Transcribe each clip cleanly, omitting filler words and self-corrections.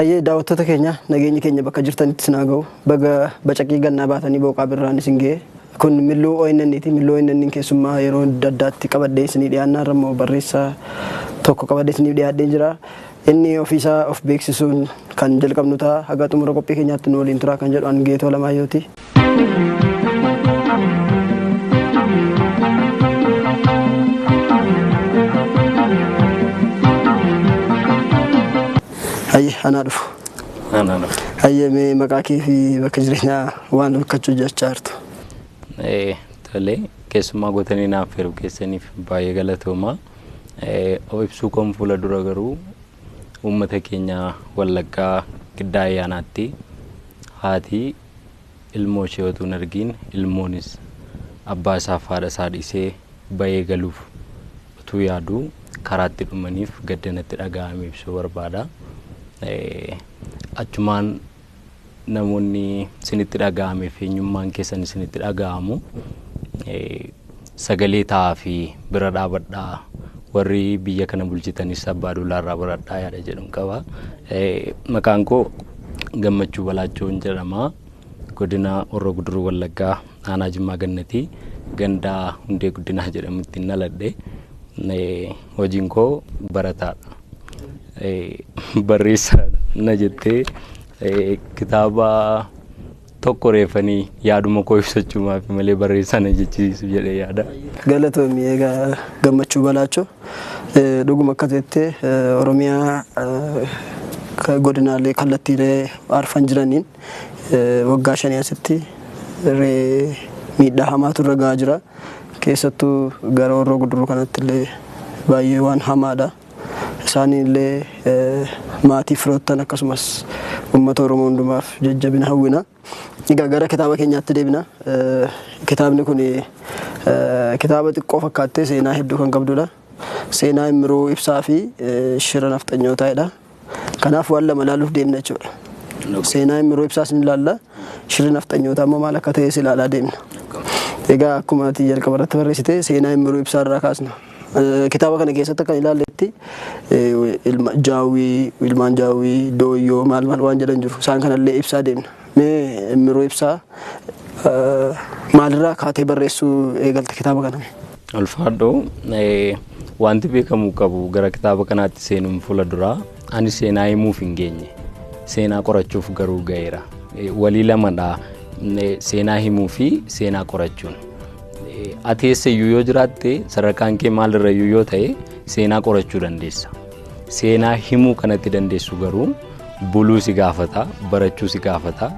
Hayyee daawwattoota keenya, nageenyi keenya bakka jirtanitti isin haa ga'u. Baga bacaqii gannaa baatanii booqaa birraan isin ga'e. Kun Milluu ONN ti. Milluu ONN keessummaa yeroo adda addaatti qabadhee isinii dhiyaannaa irra immoo barreessaa tokko qabadhee isiniif dhiyaadhee jira. Inni ofiisaa of beeksisuun kan jalqabnu ta'a. Haga xumura qophii keenyaatti nu waliin turaa kan jedhu an Geetoo Lamaayyooti. Hayyee, anaa dhufu. Anaa dhufu. Hayyee, mee maqaa kee fi bakka jireenyaa waan bakkachuu jechaa jirtu. Tole, keessummaa gootanii naaf feeruu keessaniif baay'ee galatooma. Of ibsuu koon fuula dura garuu uummata keenya Wallaggaa Giddaa Ayyaanaatti haati ilmoo ishee utuu hin argiin, ilmoonis abbaa isaaf haadha isaa dhiisee bahee galuuf utuu yaaduu karaatti dhumaniif gaddanatti dhaga'ame ibsuu barbaada. Achumaan namoonni isinitti dhaga'amee fi eenyummaan keessan isinitti dhaga'amu sagalee ta'aa fi bira dhaabadhaa, warri biyya kana bulchitanis abbaa duulaarraa baradhaa yaada jedhuun qaba. Maqaan koo Gammachuu Balaachoon jedhama. Godina Horroo Guduruu Wallaggaa, aanaa Jimmaa Gannatii, gandaa Hundee Guddinaa jedhamutti dhaladhe. Hojiin koo barataadha. Barreessaa na jettee kitaaba tokko reefanii yaaduma koo ibsachuumaaf malee barreessaa na jechisiisu jedhee yaada. Galatoomi. Egaa Gammachuu Balaachoo, dhuguma akka jettee Oromiyaa godinaalee kallattiilee arfan jiraniin waggaa 5 asitti miidhaa hamaatu irra gahaa jira. Keessattuu gara Horroo Guduruu kanatti illee baay'ee waan hamaadha. Isaanii illee maatii, firoottan akkasumas uummata Oromoo hundumaaf jajjabina hawwina. Egaa gara kitaaba keenyaatti deebina. Kitaabni kun kitaaba xiqqoo fakkaattee seenaa hedduu kan qabdudha. Seenaa Immiruu Ibsaa fi shira nafxanyootaadha. Kanaaf waan lama ilaaluuf deemna jechuudha. Seenaa Immiruu Ibsaas ni ilaalla. Shirri nafxanyootaa immoo maal akka ta'es ilaalaa deemna. Egaa akkuma ati jalqaba irratti barreessite seenaa Immiruu Ibsaa irraa kaasna. Kitaaba kana keessatti kan ilaalletti ilma Jaawwii, ilmaan Jaawwii, Dooyyoo maal maal waan jedhan jiru. Isaan kanallee ibsaa deemna. Mee Immiruu Ibsaa maalirraa kaatee barreessuu eegalte kitaaba kana? Ulfaadhoo, wanti beekamuu qabu gara kitaaba kanaatti seenuun fuula duraa ani seenaa himuuf hin geenye. Seenaa qorachuuf garuu ga'eera. Walii lamadha, seenaa himuu fi seenaa qorachuun. Ati eessayyuu yoo jiraatte, sadarkaan kee maalirrayyuu yoo ta'e, seenaa qorachuu dandeessa. Seenaa himuu kanatti dandeessu garuu buluu si gaafata, barachuu si gaafata.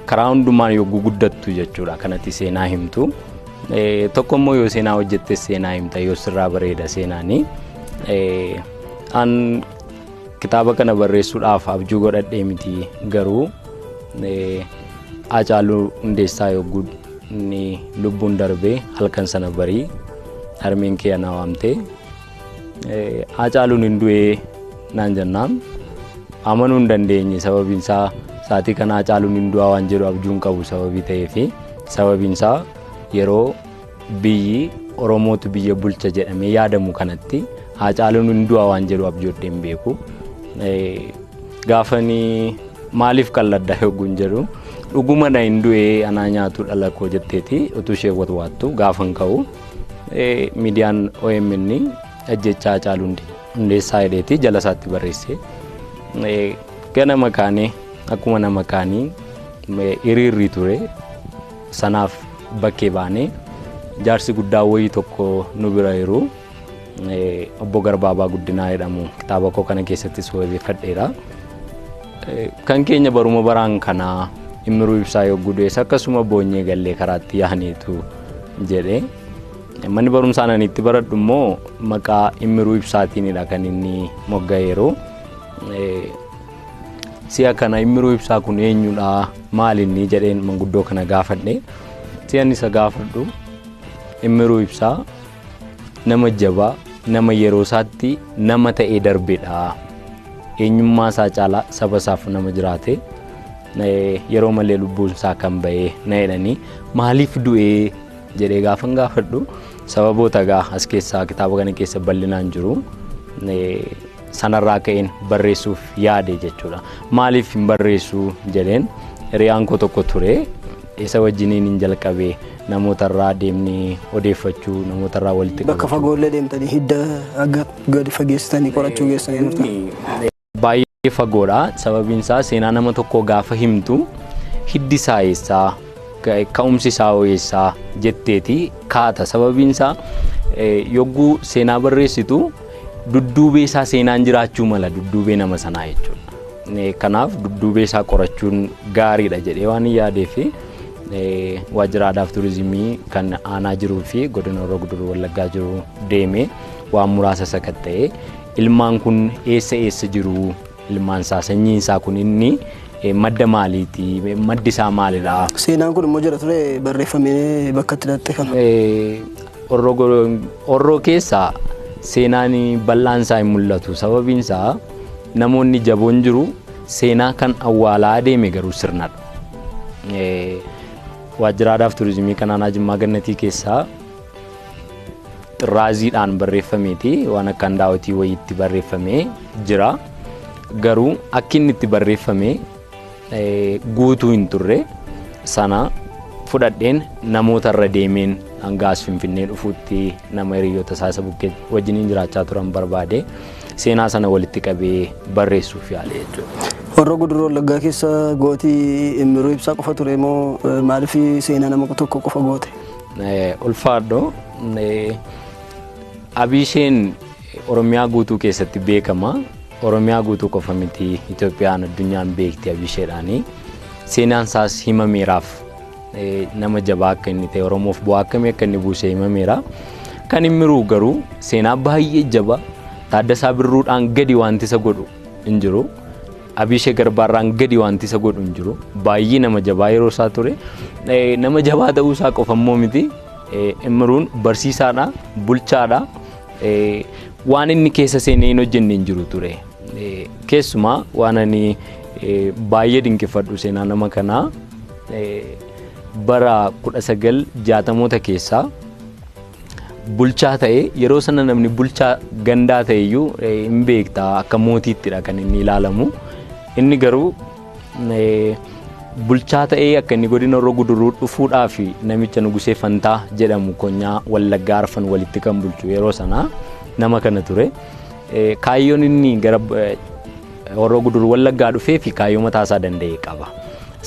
Karaa hundumaan yogguu guddattu jechuudha kanatti seenaa himtu. Tokko immoo yoo seenaa hojjettes seenaa himta, yoo sirraa bareeda seenaanii. An kitaaba kana barreessuudhaaf abjuu godhadhee miti, garuu Haacaaluu Hundeessaa yogguu inni lubbuun darbee halkan sana barii harmeen kee na waamtee "Haacaaluun hin du'ee" naan jennaan amanuu hin dandeenye. Sababiin isaa sa'aatii kana Haacaaluun hin du'aa waan jedhu abjuun qabu sababii ta'eefi, sababiin isaa yeroo biyyi Oromootu biyya bulcha jedhamee yaadamu kanatti Haacaaluun hin du'aa waan jedhu abjoodhee hin beeku. Gaafanii "Maaliif qalladda?" yogguun jedhu, "Dhuguma na hin du'ee, anaa nyaatu dhala koo" jetteeti utuu ishee watwaattu gaafan ka'u miidiyaan OMN ajjechaa Haacaaluu Hundeessaa jedheeti jala isaatti barreesse. Ganama kaanee akkuma nama kaanii hiriirri ture, sanaaf bakkee baanee jaarsi guddaa wayii tokko nu bira jiru, obbo Garbaabaa Guddinaa jedhamu, kitaaba koo kana keessattis wabeeffadheera. "Kan keenya baruma baraan kanaa, Immiruu Ibsaa yogguu du'es akkasuma boonyee gallee karaatti yaaniitu" jedhe. Manni barumsaa ani itti baradhu immoo maqaa Immiruu Ibsaatiinidha kan inni mogga'eeru. Si'a kana "Immiruu Ibsaa kun eenyudha, maal inni?" jedheen manguddoo kana gaafadhe. Si'an isa gaafadhu, "Immiruu Ibsaa nama jabaa, nama yeroo isaatti nama ta'ee darbedha. Eenyummaa isaa caalaa saba isaaf nama jiraate, yeroo malee lubbuun isaa kan ba'ee" na jedhanii. "Maaliif du'ee?" jedhee gaafan gaafadhu, sababoota gaa as keessaa kitaaba kana keessa bal'inaan jiru. Sanarraa ka'een barreessuuf yaade jechuudha. Maaliif hin barreessuu jedheen hiriyaan koo tokko ture, isa wajjiniin hin jalqabe namootarraa deemnee odeeffachuu, namootarraa walitti Bakka fagoollee deemtanii hidda akka gadi fageessitanii qorachuu geessanii turtan. Baay'ee fagoodha. Sababiin isaa seenaa nama tokkoo gaafa himtu hiddi isaa eessaa, ka'umsi isaa eessaa jetteeti kaata. Sababiin isaa yogguu seenaa barreessitu dudduubee isaa seenaan jiraachuu mala, dudduubee nama sanaa jechuudha. Kanaaf dudduubee isaa qorachuun gaariidha jedhee waan hin yaadeef waajjira aadaaf turizimii kan aanaa jiruu fi godina Horroo Guduruu Wallaggaa jiru deemee waan muraasa sakatta'ee, ilmaan kun eessa eessa jiru, ilmaan isaa, sanyiin isaa kun inni madda maaliiti, maddi isaa maalidha? Seenaan kun immoo jira ture barreeffamee bakka itti hidhatte kana? Horroo keessaa seenaan bal'aan isaa hin mul'atu. Sababiin isaa namoonni jaboon jiru, seenaa kan awwaalaa deeme garuu sirnadha. Waajjira aadaaf turizimii kan aanaa Jimmaa Gannatii keessaa xirraaziidhaan barreeffameeti waan akka handaawotii wayiitti barreeffamee jira. Garuu akki inni itti barreeffame guutuu hin turre. Sana fudhadheen namoota irra deemeen hanga as Finfinnee dhufuutti nama hiriyoota isaa isa bukkee wajjiniin jiraachaa turan barbaade, seenaa sana walitti qabee barreessuuf yaale jechuudha. Horroo Guduruu Wallaggaa keessa gootii Immiruu Ibsaa qofa ture moo maaliif seenaa nama tokko qofa goote? Ulfaadho, Abiisheen Oromiyaa guutuu keessatti beekama. Oromiyaa guutuu qofa miti, Itoophiyaan addunyaan beekti Abiisheedhaani. Seenaan isaas himameeraaf, nama jabaa akka inni ta'e, Oromoof bu'aa akkamii akka inni buuse himameera. Kan Immiruu garuu seenaa baay'ee jabaa, Taaddasaa Birruudhaan gadi wanti isa godhu hin jiru. Abiishee Garbaarraan gadi wanti isa godhu hin jiru. Baay'ee nama jabaa yeroo isaa ture. Nama jabaa ta'uu isaa qofa immoo miti. Immiruun barsiisaadha, bulchaadha. Waan inni keessa seenee hin hojjenne hin jiru ture. Keessumaa waan ani baay'ee dinqifadhu seenaa nama kanaa, bara 1960moota keessaa bulchaa ta'e. Yeroo sana namni bulchaa gandaa ta'e iyyuu hin beektaa, akka mootiittidha kan inni ilaalamu. Inni garuu bulchaa ta'ee akka inni godina Horroo Guduruu dhufuudhaaf namicha Nugusee Fantaa jedhamu, konyaa Wallaggaa Arfan walitti kan bulchu yeroo sanaa nama kana ture. Kaayyoon inni gara Horroo Guduruu Wallaggaa dhufee fi kaayyoo mataasaa danda'e qaba.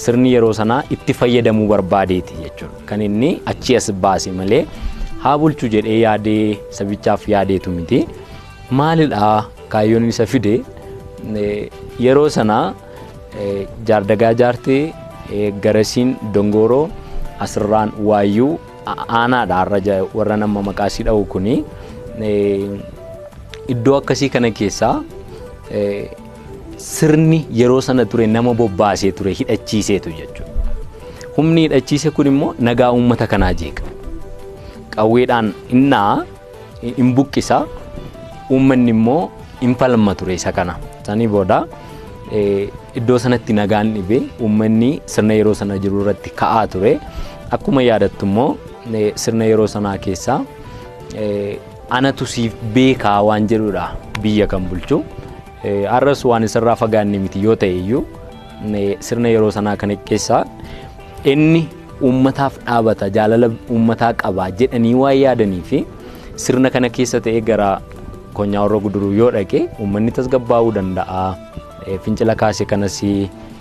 Sirni yeroo sanaa itti fayyadamuu barbaadeeti jechuudha. Kan inni achi as baase malee haa bulchu jedhee yaadee sabichaaf yaadeetu miti. Maalidhaa kaayyoon isa fide? Yeroo sanaa Jaardagaa Jaartee, Garasiin Dongooroo, asirraan Waayyuu aanaadha har'a warra nama maqaa isii dha'u kuni, iddoo akkasii kana keessaa sirni yeroo sana ture nama bobbaasee ture, hidhachiiseetu jechuudha. Humni hidhachiise kun immoo nagaa uummata kanaa jeeqa. Qawweedhaan innaa hin buqqisa, uummanni immoo hin falma ture isa kana. Sanii booda iddoo sanatti nagaan dhibee uummanni sirna yeroo sana jiru irratti ka'aa ture. Akkuma yaadattu immoo sirna yeroo sanaa keessaa anatu siif beekaa waan jedhudha biyya kan bulchu. Har'as waan isarraa fagaanne miti yoo ta'e iyyuu, sirna yeroo sanaa kana keessaa inni uummataaf dhaabata, jaalala uummataa qaba jedhanii waan yaadanii fi sirna kana keessa ta'ee gara konyaa Horroo Guduruu yoo dhaqe uummanni tasgabbaa'uu danda'a, fincila kaase kanas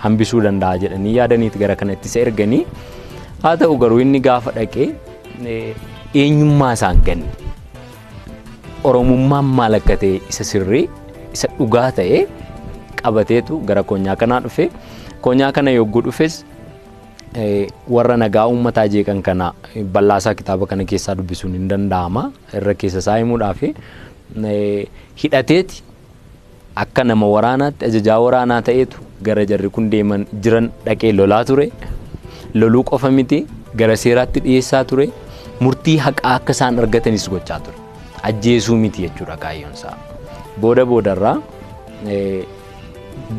hambisuu danda'a jedhanii yaadaniiti gara kanatti isa erganii. Haa ta'u garuu inni gaafa dhaqe eenyummaa isaan ganne, Oromummaan maal akka ta'e isa sirrii, isa dhugaa ta'e qabateetu gara konyaa kanaa dhufe. Konyaa kana yogguu dhufes warra nagaa uummataa jeeqan kana bal'aasaa kitaaba kana keessaa dubbisuun hin danda'ama. Irra keessa isaa himuudhaaf hidhateeti akka nama waraanaatti ajajaa waraanaa ta'eetu gara jarri kun deeman jiran dhaqee lolaa ture. Loluu qofa miti, gara seeraatti dhiyeessaa ture. Murtii haqaa akka isaan argatanis gochaa ture. Ajjeesuu miti jechuudha kaayyoon isaa. Booda boodarraa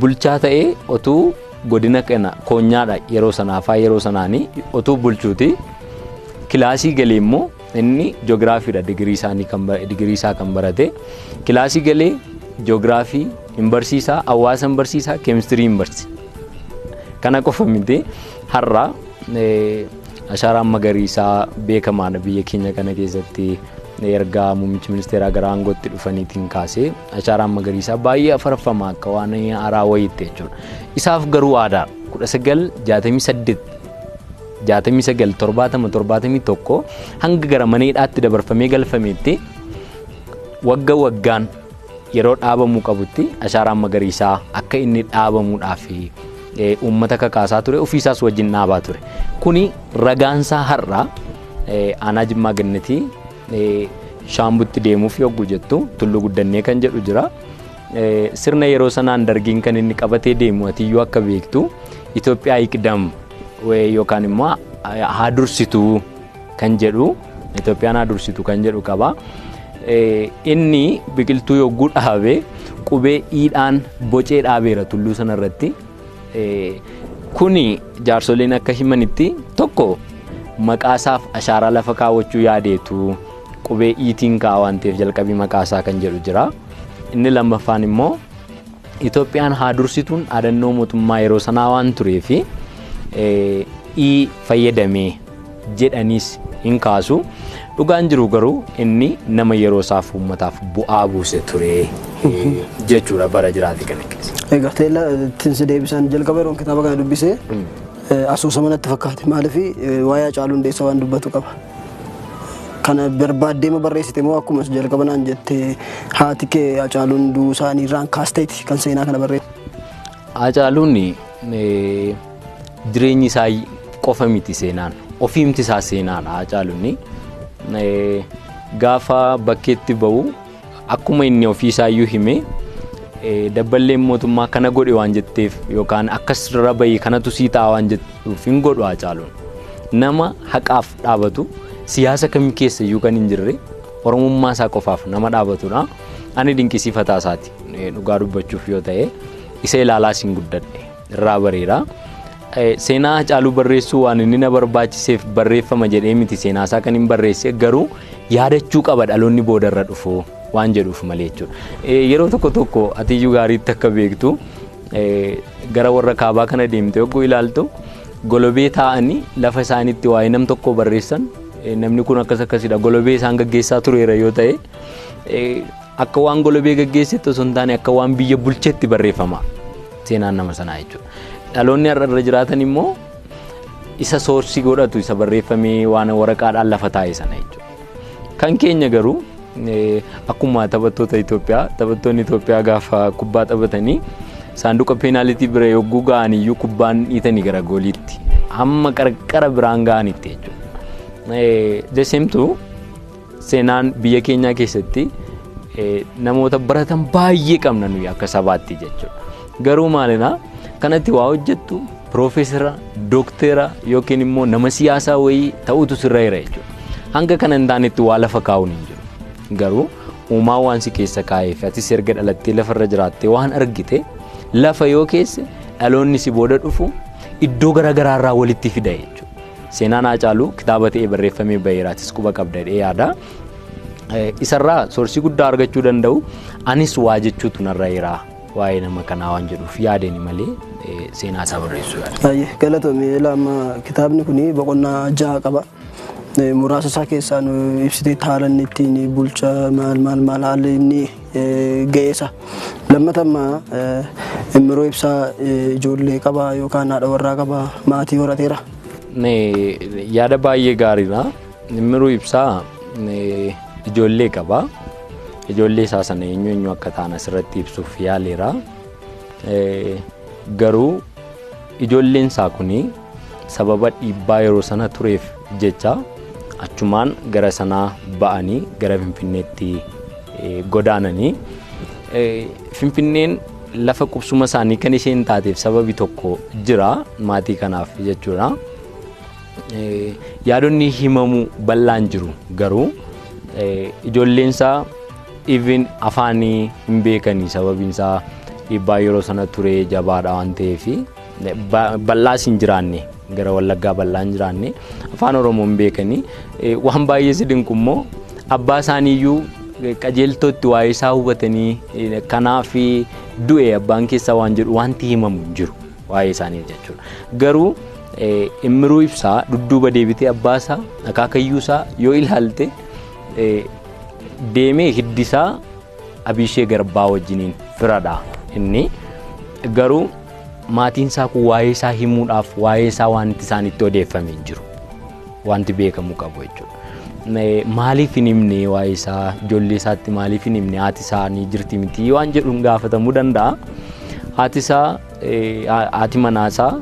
bulchaa ta'ee otuu godina kana, koonyaadha yeroo sanaafaa, yeroo sanaanii otuu bulchuuti, kilaasii galee immoo inni joogiraafiidha digirii isaa kan barate, kilaasii galee Jiyoogiraafii hin barsiisaa, hawaasa hin barsiisaa, keemistirii hin barsiisa. Kana qofa miti, har'a ashaaraan magariisaa beekamaadha biyya keenya kana keessatti. Ergaa muummichi ministeeraa gara aangootti dhufaniitiin kaasee ashaaraan magariisaa baay'ee afarfama akka waan haaraa wayiitti jechuudha. Isaaf garuu aadaa 1968, 69, 70, 71 hanga gara mana hidhaatti dabarfamee galfameetti wagga waggaan yeroo dhaabamuu qabutti ashaaraan magariisaa akka inni dhaabamuudhaaf uummata kakaasaa ture, ofiisaas wajjin dhaabaa ture. Kuni ragaansaa har'a aanaa Jimmaa Gannatii Shaambutti deemuuf yogguu jettu Tulluu Guddannee kan jedhu jira. Sirna yeroo sanaan dargiin kan inni qabatee deemu, atiyyuu akka beektu, Itoophiyaa iqdam yookaan immoo haa dursituu kan jedhu, Itoophiyaan haa dursitu kan jedhu qaba. Inni biqiltuu yogguu dhaabe qubee iidhaan bocee dhaabeera tulluu sanarratti. Kuni jaarsoliin akka himanitti tokko maqaasaaf ashaaraa lafa kaawwachuu yaadeetu qubee iitiin kaa'a waan ta'eef jalqabii maqaasaa kan jedhu jira. Inni lammaffaan immoo Itoophiyaan haa dursituun dhaadannoo mootummaa yeroo sanaa waan tureefi ii fayyadamee jedhaniis hin kaasu. Dhugaan jiru garuu inni nama yeroo isaaf uummataaf bu'aa buuse ture jechuudha bara jiraate kana keessa. Egaa teella ittiin si deebisan, jalqaba yeroon kitaaba kana dubbisee asoosama natti fakkaate. Maaliif? Waa'ee Hacaaluu Hundeessaa waan dubbatu qaba. Kana barbaaddee ma barreessite moo akkuma jalqaba naan jette haati kee Hacaaluun du'uu isaanii irraan kaasteeti kan seenaa kana barreesse? Hacaaluun jireenyi isaa qofa miti seenaan. Ofiimti isaa seenaadha Hacaaluun. Gaafa bakkeetti ba'u akkuma inni ofii isaayyuu hime, dabballeen mootummaa kana godhe waan jetteef yookaan akkas irra bahi kanatu sii ta'a waan jettuuf hin godhu Hacaaluun. Nama haqaaf dhaabatu, siyaasa kam keessa iyyuu kan hin jirre, Oromummaa isaa qofaaf nama dhaabatudha. Ani dinqisiifataa isaati, dhugaa dubbachuuf yoo ta'e isa ilaalaas hin guddadhe, irraa bareera. Seenaa Hacaaluu barreessuu waan inni na barbaachiseef barreeffama jedhee miti seenaa isaa kan hin barreesse, garuu yaadachuu qaba dhaloonni boodarra dhufu waan jedhuuf malee jechuudha. Yeroo tokko tokko atiyyuu gaariitti akka beektu, gara warra kaabaa kana deemte yogguu ilaaltu, golobee taa'anii lafa isaaniitti waa'ee nam tokkoo barreessan, namni kun akkas akkasidha, golobee isaan gaggeessaa tureera yoo ta'e, akka waan golobee gaggeessetti osoo hin taane akka waan biyya bulchetti barreeffama seenaan nama sanaa jechuudha. Dhaloonni har'a irra jiraatan immoo isa source godhatu, isa barreeffamee waan waraqaadhaan lafa taa'e sana jechuudha. Kan keenya garuu akkuma taphattoota Itoophiyaa, taphattoonni Itoophiyaa gaafa kubbaa taphatanii saanduqa peenaalitii bira yogguu ga'an iyyuu kubbaan dhiitanii gara gooliitti hamma qarqara biraan ga'anitti jechuudha. Desemtuu seenaan biyya keenyaa keessatti namoota baratan baay'ee qabna nuyi akka sabaatti jechuudha. Garuu maalina kanatti waa hojjettu piroofeesara, dookteera yookiin immoo nama siyaasaa wayii ta'utu sirra jira jechuudha. Hanga kana hin taanetti waa lafa kaa'uun hin jiru. Garuu uumaa waan si keessa kaa'eef atis erga dhalattee lafarra jiraattee waan argite lafa yoo keesse, dhaloonni si booda dhufu iddoo garaagaraarraa walitti fida jechuudha. Seenaan Haacaaluu kitaaba ta'ee barreeffamee baheeraatis quba qabda jedhee yaada. Isarraa source guddaa argachuu danda'u, anis waa jechuutu narra jira waa'ee nama kanaa waan jedhuuf yaadeni malee seenaa isaa barreessuu yaada. Baay'ee galatoomii. Lama kitaabni kun boqonnaa jaha qaba. Muraasa isaa keessaa nu ibsitee haala inni ittiin bulcha, maal maal maal, haalli inni ga'eessa. Lammata amma Immiroo Ibsaa ijoollee qaba yookaan haadha warraa qaba, maatii horateera? Yaada baay'ee gaariidha. Immiruu Ibsaa ijoollee qaba. Ijoollee isaa sana eenyu eenyu akka ta'an asirratti ibsuuf yaaleera. Garuu ijoolleen isaa kuni sababa dhiibbaa yeroo sana tureef jecha achumaan gara sanaa ba'anii gara Finfinneetti godaananii, Finfinneen lafa qubsuma isaanii kan isheen taateef sababi tokko jira maatii kanaaf jechuudha. Yaadonni himamu bal'aan jiru, garuu ijoolleen isaa even afaanii hin beekanii, sababiin isaa dhiibbaa yeroo sana ture jabaadha waan ta'eef, bal'aas hin jiraanne, gara Wallaggaa bal'aa hin jiraanne, afaan Oromoo hin beekanii. Waan baay'ee si dinqu immoo abbaa isaaniiyyuu Qajeeltootti waa'ee isaa hubatanii kanaaf du'e abbaan keessaa waan jedhu wanti himamu hin jiru waa'ee isaanii jechuudha. Garuu Immiruu Ibsaa dudduuba deebitee abbaa isaa akaakayyuu isaa yoo ilaalte deemee hiddi isaa Abishee Garbaa wajjiniin firadha inni. Garuu maatiin isaa kun waa'ee isaa himuudhaaf waa'ee isaa wanti isaanitti odeeffame hin jiru. Wanti beekamu qabu jechuudha. Maaliif hin himne waa'ee isaa, ijoollee isaatti maaliif hin himne, haati isaa ni jirti miti waan jedhuun gaafatamuu danda'a. Haati isaa, haati manaa isaa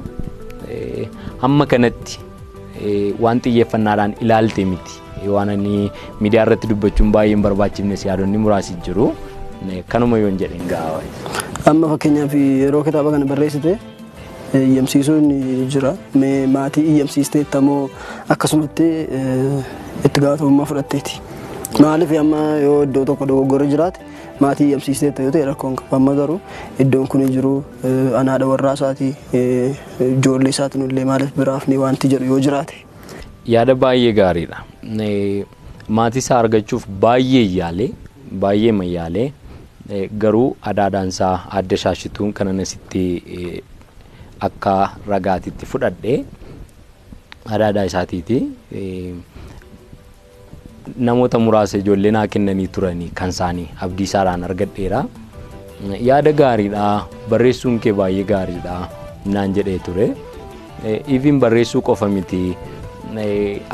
hamma kanatti waan xiyyeeffannaadhaan ilaalte miti. Waan ani miidiyaa irratti dubbachuun baay'ee hin barbaachifnes yaadonni muraasi jiru. Kanuma yoon jedhen gahaa. Amma fakkeenyaaf yeroo kitaaba kana barreessite iyyamsiisuun jira. Mee maatii iyyamsiisteetta moo akkasumatti itti gaafatamummaa fudhatteeti? Maaliif amma yoo iddoo tokko dogoggorri jiraate maatii iyyamsiisteetta yoo ta'e rakkoon qaba. Amma garuu iddoon kun jiru anaadha warraa isaatii ijoollee isaatiin illee maaliif biraafni wanti jedhu yoo jiraate. Yaada baay'ee gaariidha. Maatii isaa argachuuf baay'ee yaalee, baay'ee mayyaalee, garuu adaadaan isaa adda Shaashituun kanan asitti akka ragaatitti fudhadhee adaadaa isaatiiti. Namoota muraasa ijoollee naa kennanii turanii kan isaanii abdii isaadhaan argadheera. Yaada gaariidha, barreessuun kee baay'ee gaariidha naan jedhee ture. Even barreessuu qofa miti,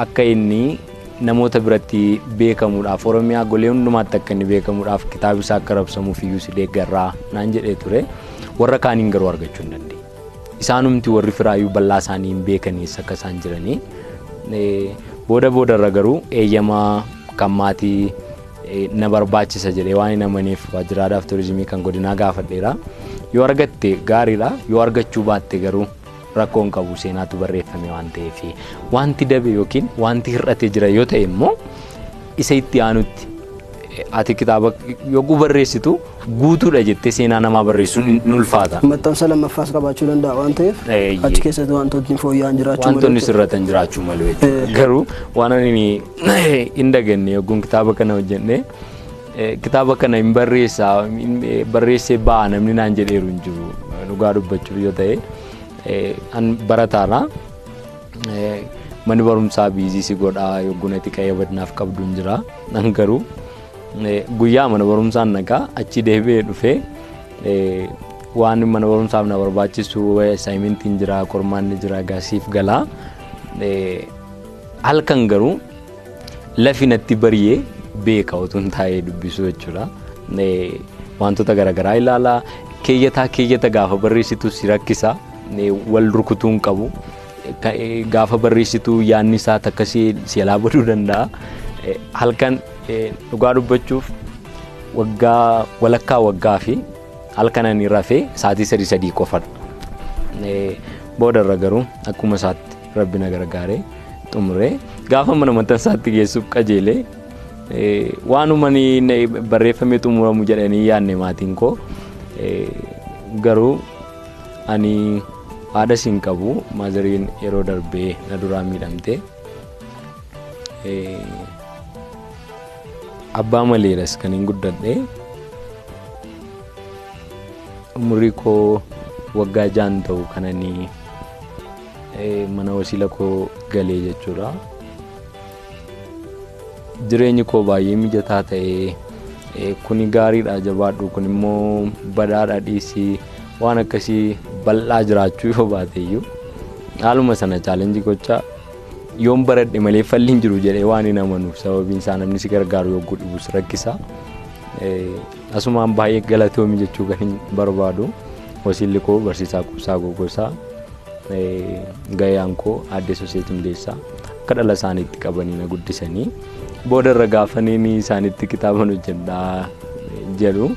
akka inni namoota biratti beekamuudhaaf, Oromiyaa golee hundumaatti akka inni beekamuudhaaf kitaabni isaa akka rabsamuuf iyyuu si deeggarraa naan jedhee ture. Warra kaaniin garuu argachuu hin dandeenye. Isaanumti warri firaayyuu bal'aa isaanii hin beekaniis akka isaan jiranii. Booda boodarra garuu eeyyamaa kan maatii na barbaachisa jedhee waan hin amaneef waajjira aadaa fi turizimii kan godinaa gaafadheera. Yoo argatte gaariidha, yoo argachuu baatte garuu rakkoon qabu, seenaatu barreeffame waan ta'eef. Wanti dabe yookiin wanti hir'ate jira yoo ta'e immoo isa itti aanutti ati kitaaba yogguu barreessitu guutuudha jettee seenaa namaa barreessuun hin ulfaata. Maxxansa lammaffaas qabaachuu danda'a waan ta'eef achi keessatti wantootni fooyya'an jiraachuu malu. Wantoonni sirratan jiraachuu malu jechuudha. Garuu waan ani hin daganne yogguun kitaaba kana hojjenne, kitaaba kana hin barreessaa barreessee ba'a namni naan jedheeru hin jiru, dhugaa dubbachuuf yoo ta'e. An barataadha. Manni barumsaa busy si godhaa, yogguun ati qayyabadnaaf qabdu hin jira. An garuu guyyaa mana barumsaan naqaa achi deebi'ee dhufee waan mana barumsaaf na barbaachisu, assignmentiin jira, qormaanni jira, gaasiif galaa. Halkan garuu lafi natti bari'ee beeka utuun taa'ee dubbisu jechuudha. Wantoota garaagaraa ilaalaa, keeyyataa keeyyata gaafa barreessitu si rakkisa, wal rukutuu hin qabu. Gaafa barreessitu yaadni isaa takka si alaa baduu danda'a. Halkan dhugaa dubbachuuf waggaa walakkaa waggaa fi halkan ani rafee sa'aatii 3 qofadha. Boodarra garuu akkuma isaatti rabbi na gargaaree xumuree gaafa mana maxxansaatti geessuuf qajeelee waanuma barreeffamee xumuramu jedhanii yaadne maatiin koo. Garuu ani haadha siin qabu, maazariin yeroo darbee na duraa miidhamte. Abbaa maleedhas kan hin guddadhe. Umurii koo waggaa 6 ta'u kananii mana wasiila koo galee jechuudha. Jireenyi koo baay'ee mijataa ta'ee, kuni gaariidha jabaadhu, kun immoo badaadha dhiisii, waan akkasii bal'aa jiraachuu yoo baate iyyuu haaluma sana challenge gochaa yoon baradhe malee falli hin jiru jedhee waan hin amanuuf, sababiin isaa namni si gargaaru yogguu dhibus rakkisa. Asumaan baay'ee galatoomi jechuu kan hin barbaadu. Wasiilli koo barsiisaa Kubsaa Gogosaa, gayaan koo aadde Sosee Cimdeessaa akka dhala isaaniitti qabanii na guddisanii boodarra gaafanii isaanitti kitaaban hojjedhaa jedhu.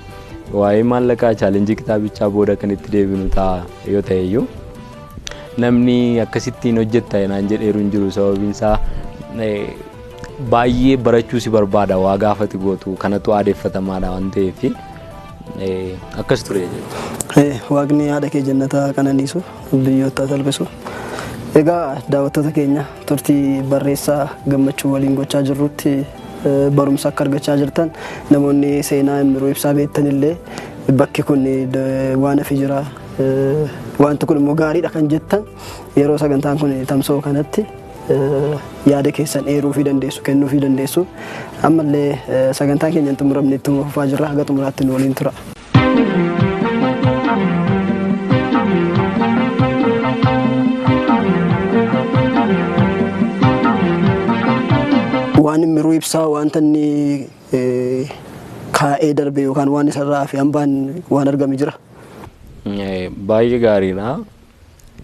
Waa'ee maallaqaa challenge kitaabichaa booda kan itti deebinu ta'a yoo ta'e iyyuu namni akkasittiin hojjetta naan jedheeru hin jiru, sababiin isaa baay'ee barachuu si barbaada, waa gaafati gootu kanatu aadeffatamaadha waan ta'eef akkas ture jechuudha. Waaqni haadha kee jannataa qananiisu, biyyoota salphisu. Egaa daawwattoota keenya, turtii barreessaa Gammachuu waliin gochaa jirrutti Barumsa akka argachaa jirtan, namoonni seenaa Immiruu Ibsaa beektan illee bakki kun waan hafe jira, wanti kun immoo gaariidha kan jettan, yeroo sagantaan kun tamsa'u kanatti yaada keessan eeruu fi dandeessu, kennuu fi dandeessu. Ammallee sagantaan keenya hin xumuramne, ittuma fufaa jirra. Haga xumuraatti nu waliin tura. Waan Immiruu Ibsaa, wanta inni kaa'ee darbe yookaan waan isarraa hafe, hambaan waan argame jira? Baay'ee gaariidha.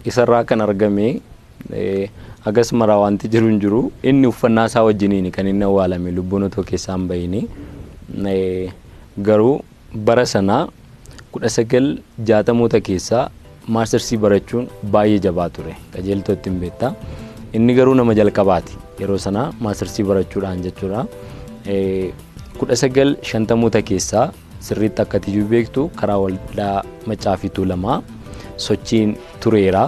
Isarraa kan argame hagas maraa wanti jiru hin jiru. Inni uffannaa isaa wajjiniin kan inni awwaalame, lubbuun otoo keessaa hin bahini. Garuu bara sanaa 1960moota keessaa maastarsii barachuun baay'ee jabaa ture. Qajeeltoo ittiin beektaa. Inni garuu nama jalqabaati yeroo sanaa maastarsii barachuudhaan jechuudha. 1950moota keessaa sirriitti akka tiyyuu beektu karaa Waldaa Maccaa fi Tuulamaa sochiin tureera.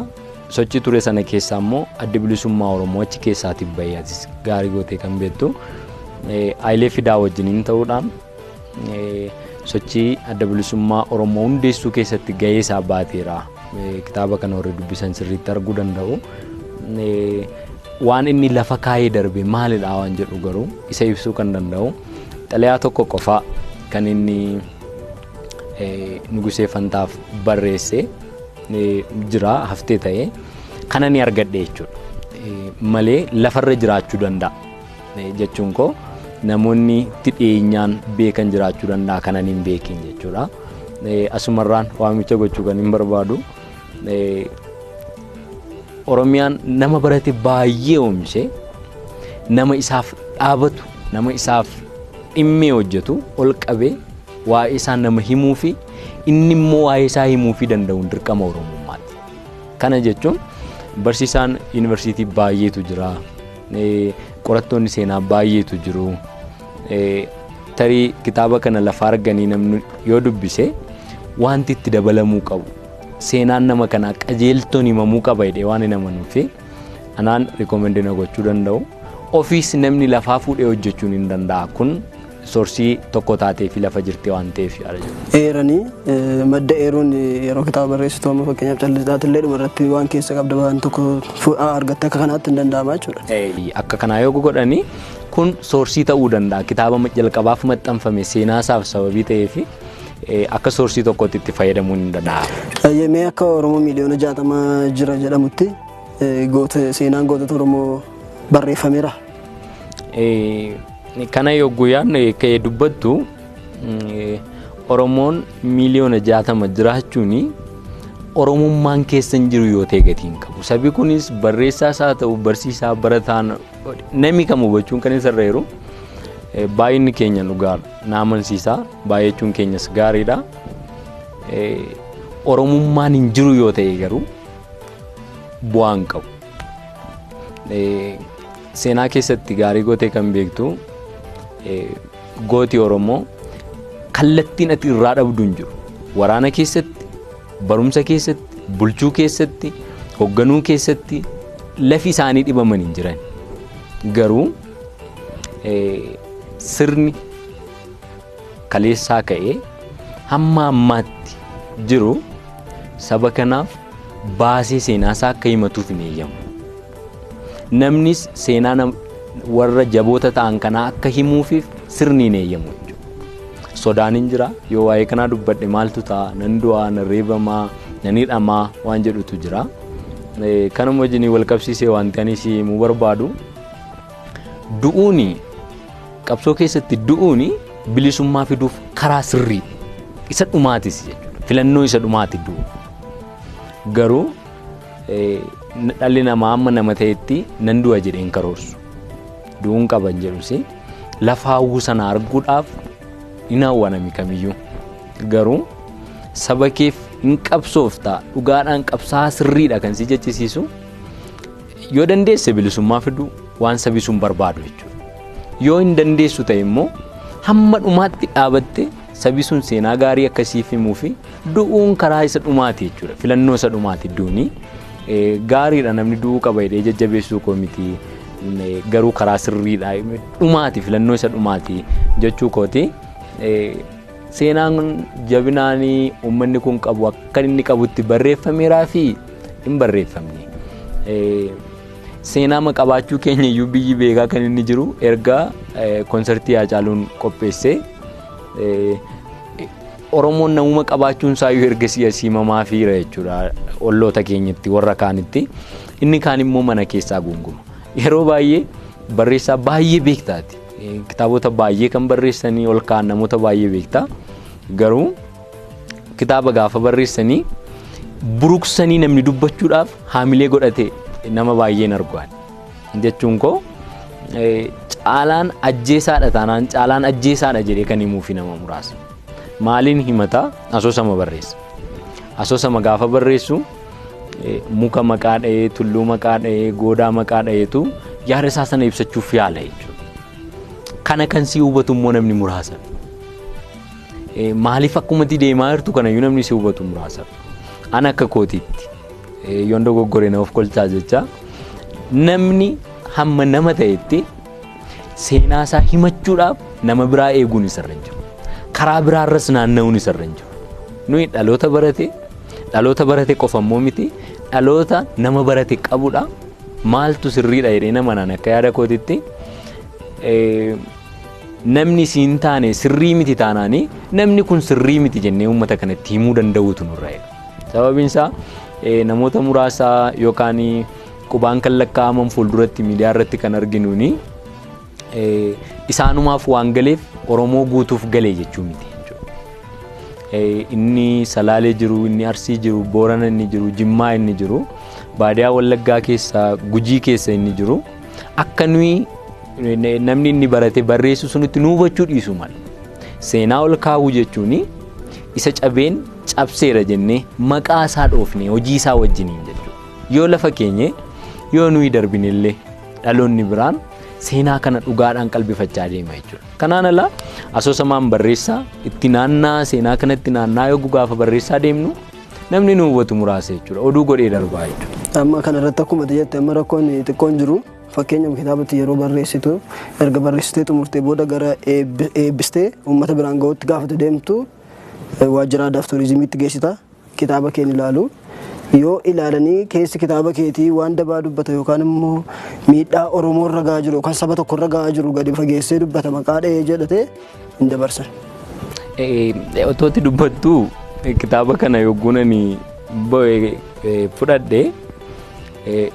Sochii ture sana keessaa immoo Addi Bilisummaa Oromoo achi keessaatiif bahee, atis gaarii gootee kan beektu, Hayilee Fidaa wajjiniin ta'uudhaan sochii Adda Bilisummaa Oromoo hundeessuu keessatti gahee isaa baateera. Kitaaba kana warri dubbisan sirriitti arguu danda'u. Waan inni lafa kaayee darbe maalidha waan jedhu garuu isa ibsuu kan danda'u xalayaa tokko qofaa kan inni Nugusee Fantaaf barreesse jira, haftee ta'e kana ni argadhe jechuudha. Malee lafarra jiraachuu danda'a jechuun koo, namoonni itti dhiyeenyaan beekan jiraachuu danda'a kanan hin beekin jechuudha. Asumarraan waamicha gochuu kan hin barbaadu. Oromiyaan nama barate baay'ee oomishee, nama isaaf dhaabatu, nama isaaf dhimmee hojjetu ol qabee waa'ee isaa nama himuu fi inni immoo waa'ee isaa himuu fi danda'uun dirqama Oromummaati. Kana jechuun barsiisaan yuunivarsiitii baay'eetu jira. Qorattoonni seenaa baay'eetu jiru. Tarii kitaaba kana lafa arganii namni yoo dubbise wanti itti dabalamuu qabu, seenaan nama kanaa qajeeltoon himamuu qaba jedhee waan hin amanuuf anaan recommend gochuu danda'u. Ofiis namni lafaa fuudhee hojjechuun hin danda'a. Kun source tokko taatee fi lafa jirti waan ta'eef yaada jiru. Eeranii madda eeruun yeroo kitaaba barreessitu, amma fakkeenyaaf callisaatillee dhuma irratti waan keessa qabda waan tokko argatte, akka kanaatti hin danda'ama jechuudha. Akka kanaa yoo godhanii kun source ta'uu danda'a. Kitaaba jalqabaaf maxxanfame seenaa isaaf sababii ta'eef akka source tokkotti itti fayyadamuun hin danda'ama. Mee akka Oromoo miiliyoona 60 jira jedhamutti goota seenaan gootota Oromoo barreeffameera? Kana yogguu yaadnu ka'ee dubbattu, Oromoon miiliyoona 60 jiraachuun Oromummaan keessa hin jiru yoo ta'e gatii hin qabu. Sabi kunis barreessaas haa ta'u, barsiisaa, barataan, namni kam hubachuun kan isarra jiru, baay'inni keenya dhugaadha. Na amansiisa. Baay'achuun keenyas gaariidha. Oromummaan hin jiru yoo ta'e garuu bu'aa hin qabu. Seenaa keessatti gaarii gootee kan beektu, gooti Oromoo kallattiin ati irraa dhabdu hin jiru. Waraana keessatti, barumsa keessatti, bulchuu keessatti, hoogganuu keessatti lafi isaanii dhibaman hin jiran. Garuu sirni kaleessaa ka'ee hamma ammaatti jiru saba kanaaf baasee seenaa isaa akka himatuuf hin eeyyamu. Namnis seenaa warra jaboota ta'an kanaa akka himuufiif sirni hin eeyyamu jechuudha. Sodaan hin jira, yoo waa'ee kanaa dubbadhe maaltu ta'a, nan du'aa, nan reebamaa, nan hidhamaa waan jedhutu jira. Kanuma wajjin wal qabsiisee wanti ani si himuu barbaadu, du'uuni qabsoo keessatti du'uuni bilisummaa fiduuf karaa sirrii isa dhumaatis jechuudha. Filannoo isa dhumaati du'u. Garuu dhalli namaa amma nama ta'etti nan du'a jedheen karoorsu. Du'uun qaban jedhus lafa hawwu sana arguudhaaf hin hawwa namni kamiyyuu. Garuu saba keef hin qabsoofta, dhugaadhaan qabsaa sirriidha kan si jechisiisu yoo dandeesse bilisummaa fiduu waan sabi sun barbaadu jechuudha. Yoo hin dandeessu ta'e immoo hamma dhumaatti dhaabatte sabi sun seenaa gaarii akkasiif himuu fi du'uun karaa isa dhumaati jechuudha. Filannoo isa dhumaati duuni. Gaariidha, namni du'uu qaba jedhee jajjabeessuu koo miti. Garuu karaa sirriidha dhumaati filannoo isa dhumaati jechuu kooti. Seenaan jabinaan uummanni kun qabu akka inni qabutti barreeffameeraa fi hin barreeffamne. Seenaa qabaachuu keenya iyyuu biyyi beekaa kan inni jiru erga konsartii Haacaaluun qopheessee Oromoon namuma qabaachuun isaayyuu erga simamaa fiira jechuudha olloota keenyatti warra kaanitti. Inni kaan immoo mana keessaa guunguma. Yeroo baay'ee barreessaa baay'ee beektaati. Kitaabota baay'ee kan barreessanii ol kaan namoota baay'ee beektaa. Garuu kitaaba gaafa barreessanii buruqsanii namni dubbachuudhaaf haamilee godhate nama baay'een argaan. Jechuun koo caalaan ajjeesaadha taanaan caalaan ajjeesaadha jedhee kan himuufi nama muraasa. Maaliin himataa? Asoosama barreessa. Asoosama gaafa barreessu muka maqaa dha'ee, tulluu maqaa dha'ee, goodaa maqaa dha'eetu yaada isaa sana ibsachuuf yaala jechuudha. Kana kan si hubatu immoo namni muraasa. Maaliif akkumatti deemaa jirtu kanayyuu namni si hubatu muraasa. Ana akka kootiitti yoon dogoggore na of kolchaa jecha namni hamma nama ta'etti seenaa isaa himachuudhaaf nama biraa eeguun isarra hin jiru. Karaa biraarras naanna'uun isarra hin jiru. Nuyi dhaloota barate qofa immoo miti dhaloota nama barate qabudha. Maaltu sirriidha jedhee nama naan akka yaada kootitti namni siin taane sirrii miti taanaanii namni kun sirrii miti jennee uummata kanatti himuu danda'uutu nurra jira. Sababiin isaa namoota muraasa yookaan qubaan kan lakkaa'aman fuulduratti miidiyaa irratti kan arginuuni isaanumaaf waan galeef Oromoo guutuuf galee jechuu miti jechuudha. Inni Salaalee jiru, inni Arsii jiru, Boorana inni jiru, Jimmaa inni jiru, baadiyaa Wallaggaa keessa, Gujii keessa inni jiru akka nuyi namni inni barate barreessu sunitti nu hubachuu dhiisu mala. Seenaa ol kaa'uu jechuun isa cabeen cabseera jennee maqaa isaa dhoofne hojii isaa wajjiniin jechuudha. Yoo lafa keenye yoo nuyi darbinellee dhaloonni biraan seenaa kana dhugaadhaan qalbifachaa deema jechuudha. Kanaan ala asoosamaan barreessaa itti naannaa seenaa kanatti naannaa yoo gaafa barreessaa deemnu namni nu hubatu muraasa jechuudha. Oduu godhee darbaa jechuudha. Amma kanarratti akkuma jette amma rakkoon xiqqoon jiru. Fakkeenyaaf kitaabatti yeroo barreessitu erga barreessitee xumurtee booda gara eebbistee uummata biraan gahuutti gaafatu deemtu waajjira aadaa fi turizimiitti geessita. Kitaaba keen ilaalu. Yoo ilaalanii keessi kitaaba keetii waan dabaa dubbata yookaan immoo miidhaa Oromoo irra gahaa jiru yookaan saba tokko irra gahaa jiru gadi fageessee dubbata maqaa dha'ee jedhatee hin dabarsan. Otootti dubbattu kitaaba kana yogguun ani fudhadhe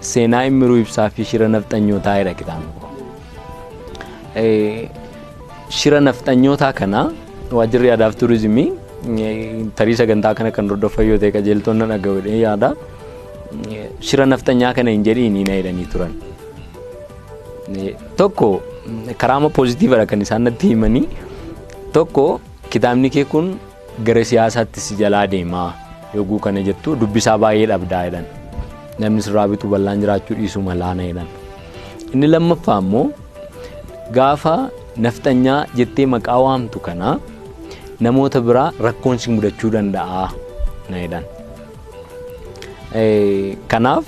seenaa Immiruu Ibsaa fi shira nafxanyootaa jedha kitaabni kun. Shira nafxanyootaa kana waajjirri aadaa fi turizimii tarii sagantaa kana kan hordofan yoo ta'e qajeeltoon na dhaga'u jedhee yaada. Shira nafxanyaa kana hin jedhiin na jedhanii turan. Tokko karaama poozitiivadha kan isaan natti himanii. Tokko kitaabni kee kun gara siyaasaatti si jalaa deemaa yogguu kana jettu dubbisaa baay'ee dhabdaa jedhan. Namni sirraa bitu bal'aan jiraachuu dhiisuu malaa na jedhan. Inni lammaffaa immoo gaafa nafxanyaa jettee maqaa waamtu kana namoota biraa rakkoon si mudachuu danda'a na jedhan. Kanaaf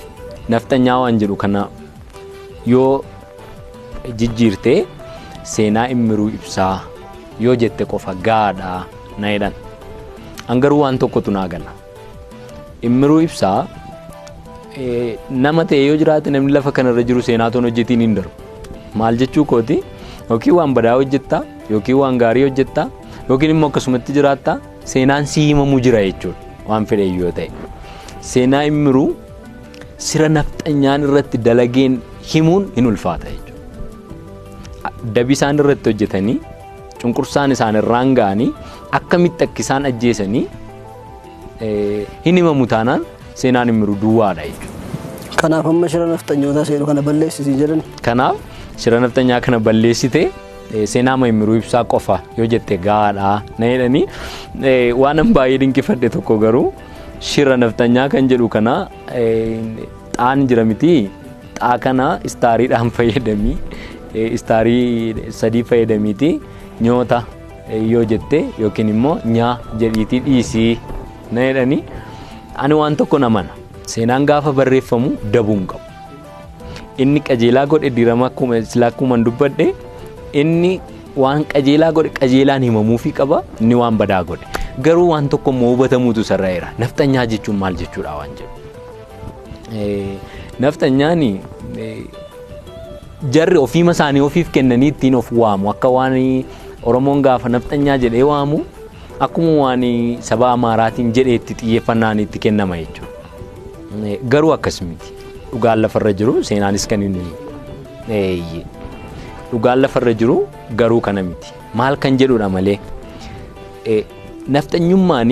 nafxanyaa waan jedhu kana yoo jijjiirtee seenaa Immiruu Ibsaa yoo jette qofa gaadha na jedhan. An garuu waan tokkotu naa gala. Immiruu Ibsaa nama ta'e yoo jiraate namni lafa kanarra jiru seenaa toon hojjetiin hin darbu. Maal jechuu kooti yookiin waan badaa hojjettaa yookiin waan gaarii hojjettaa yookiin immoo akkasumatti jiraattaa seenaan si himamu jira jechuudha waan fedhe yoo ta'e. Seenaa Immiruu sira nafxanyaan irratti dalageen himuun hin ulfaata jechuudha. Dabi isaan irratti hojjetanii cunqursaan isaan irraan ga'anii akkamitti akka isaan ajjeesanii hin himamu taanaan seenaan Immiruu duwwaadha jechuudha. Kanaaf amma shira nafxanyootaa seenu kana balleessisii jedhan. Kanaaf shira nafxanyaa kana balleessitee seenaa Immiruu Ibsaa qofa yoo jette gahaadha na jedhanii waan an baay'ee dinqifadhe tokko garuu shira nafxanyaa kan jedhu kana xaan jira miti xaa kana istaariidhaan fayyadamii istaarii 3 fayyadamiiti nyoota yoo jette yookiin immoo nyaa jedhiitii dhiisii na jedhanii ani waan tokko namana. Seenaan gaafa barreeffamu dabuu hin qabu. Inni qajeelaa godhe dirama akkuma silaa akkuma dubbadhe inni waan qajeelaa godhe qajeelaan himamuufii qaba, inni waan badaa godhe. Garuu waan tokko immoo hubatamuutu isarra jira. Nafxanyaa jechuun maal jechuudha waan jedhu. Nafxanyaan jarri ofiima isaanii ofiif kennanii ittiin of waamu, akka waan Oromoon gaafa nafxanyaa jedhee waamu akkuma waan saba Amaaraatiin jedhee itti xiyyeeffannaan itti kennama jechuudha. Garuu akkas miti. Dhugaan lafarra jiru seenaanis kan inni dhugaan lafarra jiru garuu kana miti. Maal kan jedhudha malee nafxanyummaan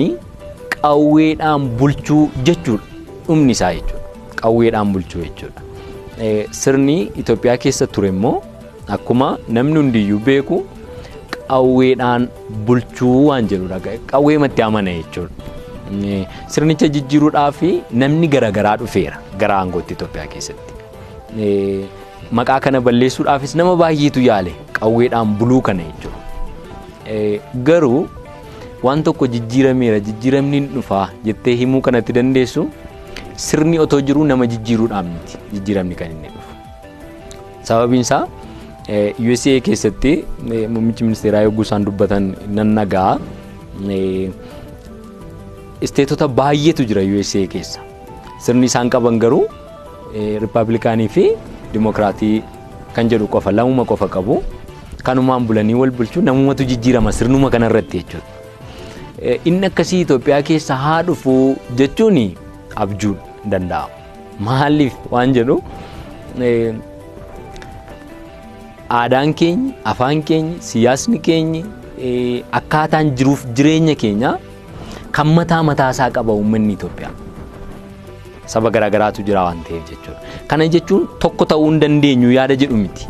qawweedhaan bulchuu jechuudha. Dhumni isaa jechuudha. Qawweedhaan bulchuu jechuudha. Sirni Itoophiyaa keessa ture immoo akkuma namni hundiyyuu beeku qawweedhaan bulchuu waan jedhudha. Qawweematti amana jechuudha. Sirnicha jijjiiruudhaaf namni garaagaraa dhufeera gara aangootti Itoophiyaa keessatti. Maqaa kana balleessuudhaafis nama baay'eetu yaale qawweedhaan buluu kana jechuudha. Garuu waan tokko jijjiirameera, jijjiiramni hin dhufaa jettee himuu kanatti dandeessu sirni otoo jiruu nama jijjiiruudhaan miti jijjiiramni kan inni dhufu. Sababiin isaa USA keessatti muummichi ministeeraa yogguu isaan dubbatan nan nagaa. Isteetota baay'eetu jira USA keessa. Sirni isaan qaban garuu Rippaabilikaanii fi Dimokiraatii kan jedhu qofa, lamuma qofa qabu. Kanumaan bulanii wal bulchuu namumatu jijjiirama sirnuma kanarratti jechuudha. Inni akkasii Itoophiyaa keessa haa dhufu jechuun abjuu danda'amu. Maaliif waan jedhu aadaan keenya, afaan keenya, siyaasni keenya, akkaataan jiruuf jireenya keenya kan mataa mataa isaa qaba uummanni Itoophiyaa. Saba garaagaraatu jira waan ta'eef jechuudha. Kana jechuun tokko ta'uu hin dandeenyu yaada jedhu miti.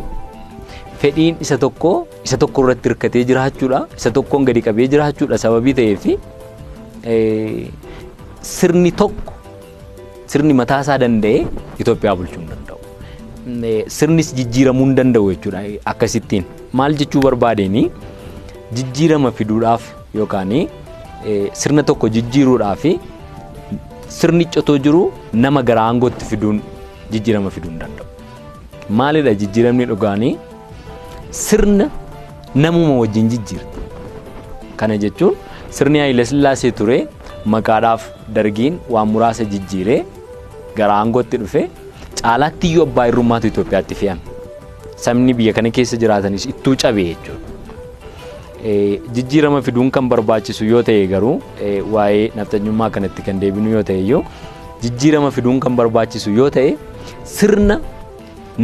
Fedhiin isa tokko irratti hirkatee jiraachuudha, isa tokkoon gadi qabee jiraachuudha sababii ta'eef sirni tokko sirni mataa isaa danda'ee Itoophiyaa bulchuu hin danda'u. Sirnis jijjiiramuu hin danda'u jechuudha akkasittiin. Maal jechuu barbaadeenii jijjiirama fiduudhaaf yookaan sirna tokko jijjiiruudhaaf sirnichi otoo jiru nama gara aangootti fiduun jijjiirama fiduu hin danda'u. Maalidha jijjiiramni dhugaanii? Sirna namuma wajjin jijjiirti. Kana jechuun sirni Haayile Sillaasee ture maqaadhaaf dargiin waan muraasa jijjiiree gara aangootti dhufe caalaatti iyyuu abbaa irrummaatu Itoophiyaatti fe'ame. Sabni biyya kana keessa jiraatanis ittuu cabe jechuudha. Jijjiirama fiduun kan barbaachisu yoo ta'e garuu waa'ee nafxanyummaa kanatti kan deebinu yoo ta'e iyyuu jijjiirama fiduun kan barbaachisu yoo ta'e sirna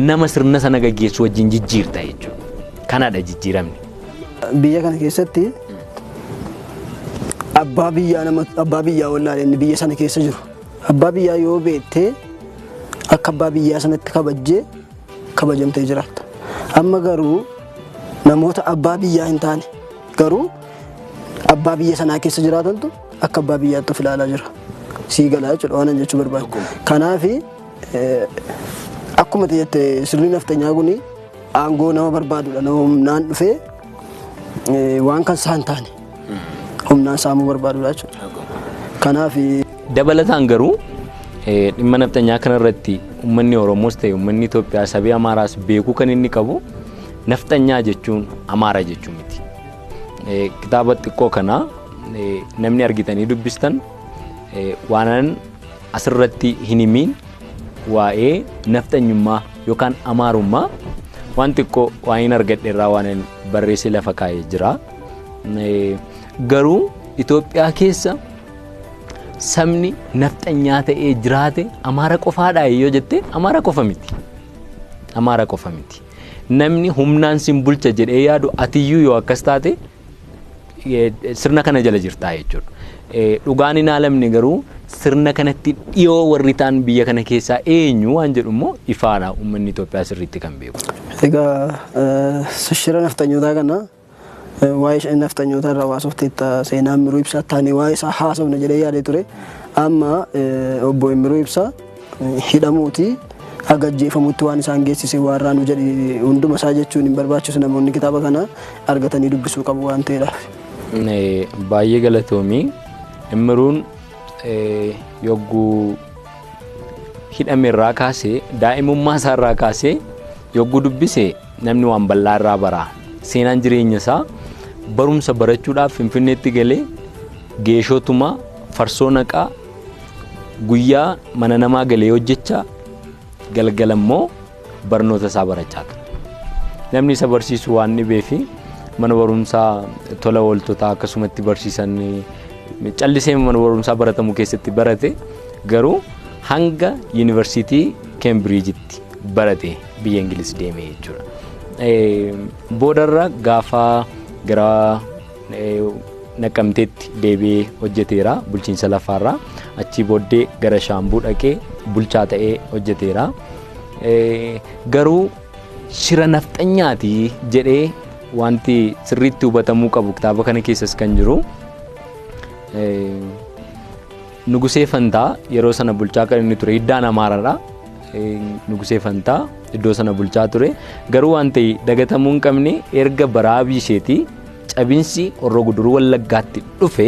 nama sirna sana gaggeessu wajjin jijjiirta jechuudha. Kanadha jijjiiramni. Biyya kana keessatti abbaa biyyaa nama abbaa biyyaa wallaalee inni biyya sana keessa jiru. Abbaa biyyaa yoo beektee akka abbaa biyyaa sanatti kabajjee kabajamtee jiraatta. Amma garuu namoota abbaa biyyaa hin taane garuu abbaa biyya sanaa keessa jiraatantu akka abbaa biyyaatti of ilaalaa jira. Sii galaa jechuudha waan jechuu barbaadu. Kanaaf akkuma jette sirni nafxanyaa kun aangoo nama barbaadudha. Nama humnaan dhufee waan kan isaan taane humnaan saamuu barbaadudha jechuudha. Kanaaf dabalataan garuu dhimma nafxanyaa kanarratti uummanni Oromoos ta'e uummanni Itoophiyaa sabee Amaaraas beekuu kan inni qabu nafxanyaa jechuun Amaara jechuu miti. Kitaaba xiqqoo kana namni argitanii dubbistan waanan asirratti hin himiin waa'ee nafxanyummaa yookaan Amaarummaa waan xiqqoo waan hin argadhe irraa waan barreessee lafa kaa'ee jira. Garuu Itoophiyaa keessa sabni nafxanyaa ta'ee jiraate Amaara qofaadhaa yoo jette Amaara qofa miti. Amaara qofa miti. Namni humnaan sin bulcha jedhee yaadu atiyyuu yoo akkas taate sirna kana jala jirtaa jechuudha. Dhugaan hin haalamne garuu sirna kanatti dhiyoo warri ta'an biyya kana keessaa eenyu waan jedhu immoo ifaadha uummanni Itoophiyaa sirriitti kan beeku. Egaa shira nafxanyootaa kana waa'ee nafxanyootaa irraa waasofteetta seenaa Immiruu Ibsaa taane waa'ee isaa haasofna jedhee yaadee ture. Amma obbo Immiruu Ibsaa hidhamuuti haga ajjeefamutti waan isaan geessise waan raanu jedhe hunduma isaa jechuun hin barbaachisu namoonni kitaaba kana argatanii dubbisuu qabu waan ta'eedhaaf. Baay'ee galatoomii. Immiruun yogguu hidhame irraa kaasee daa'imummaa isaa irraa kaasee yogguu dubbise namni waan bal'aa irraa bara. Seenaan jireenya isaa barumsa barachuudhaaf Finfinneetti galee geeshoo farsoo naqaa guyyaa mana namaa galee hojjechaa galgala immoo barnoota isaa barachaa ture. Namni isa barsiisu waan dhibee fi mana barumsaa tola ooltotaa akkasumatti barsiisan callisee mana barumsaa baratamu keessatti barate garuu hanga yuunivarsiitii Keembiriijitti barate biyya Ingiliz deeme jechuudha. Boodarra gaafa gara Naqamteetti deebi'ee hojjeteera bulchiinsa lafaarraa achii booddee gara Shaambuu dhaqee bulchaa ta'ee hojjeteera. Garuu shira nafxanyaati jedhee wanti sirriitti hubatamuu qabu kitaaba kana keessas kan jiru Nugusee Fantaa yeroo sana bulchaa kan inni ture hiddaan Amaaraadha. Nugusee Fantaa iddoo sana bulchaa ture garuu waan ta'e dagatamuu hin qabne erga baraabii isheetii cabinsi Horroo Guduruu Wallaggaatti dhufe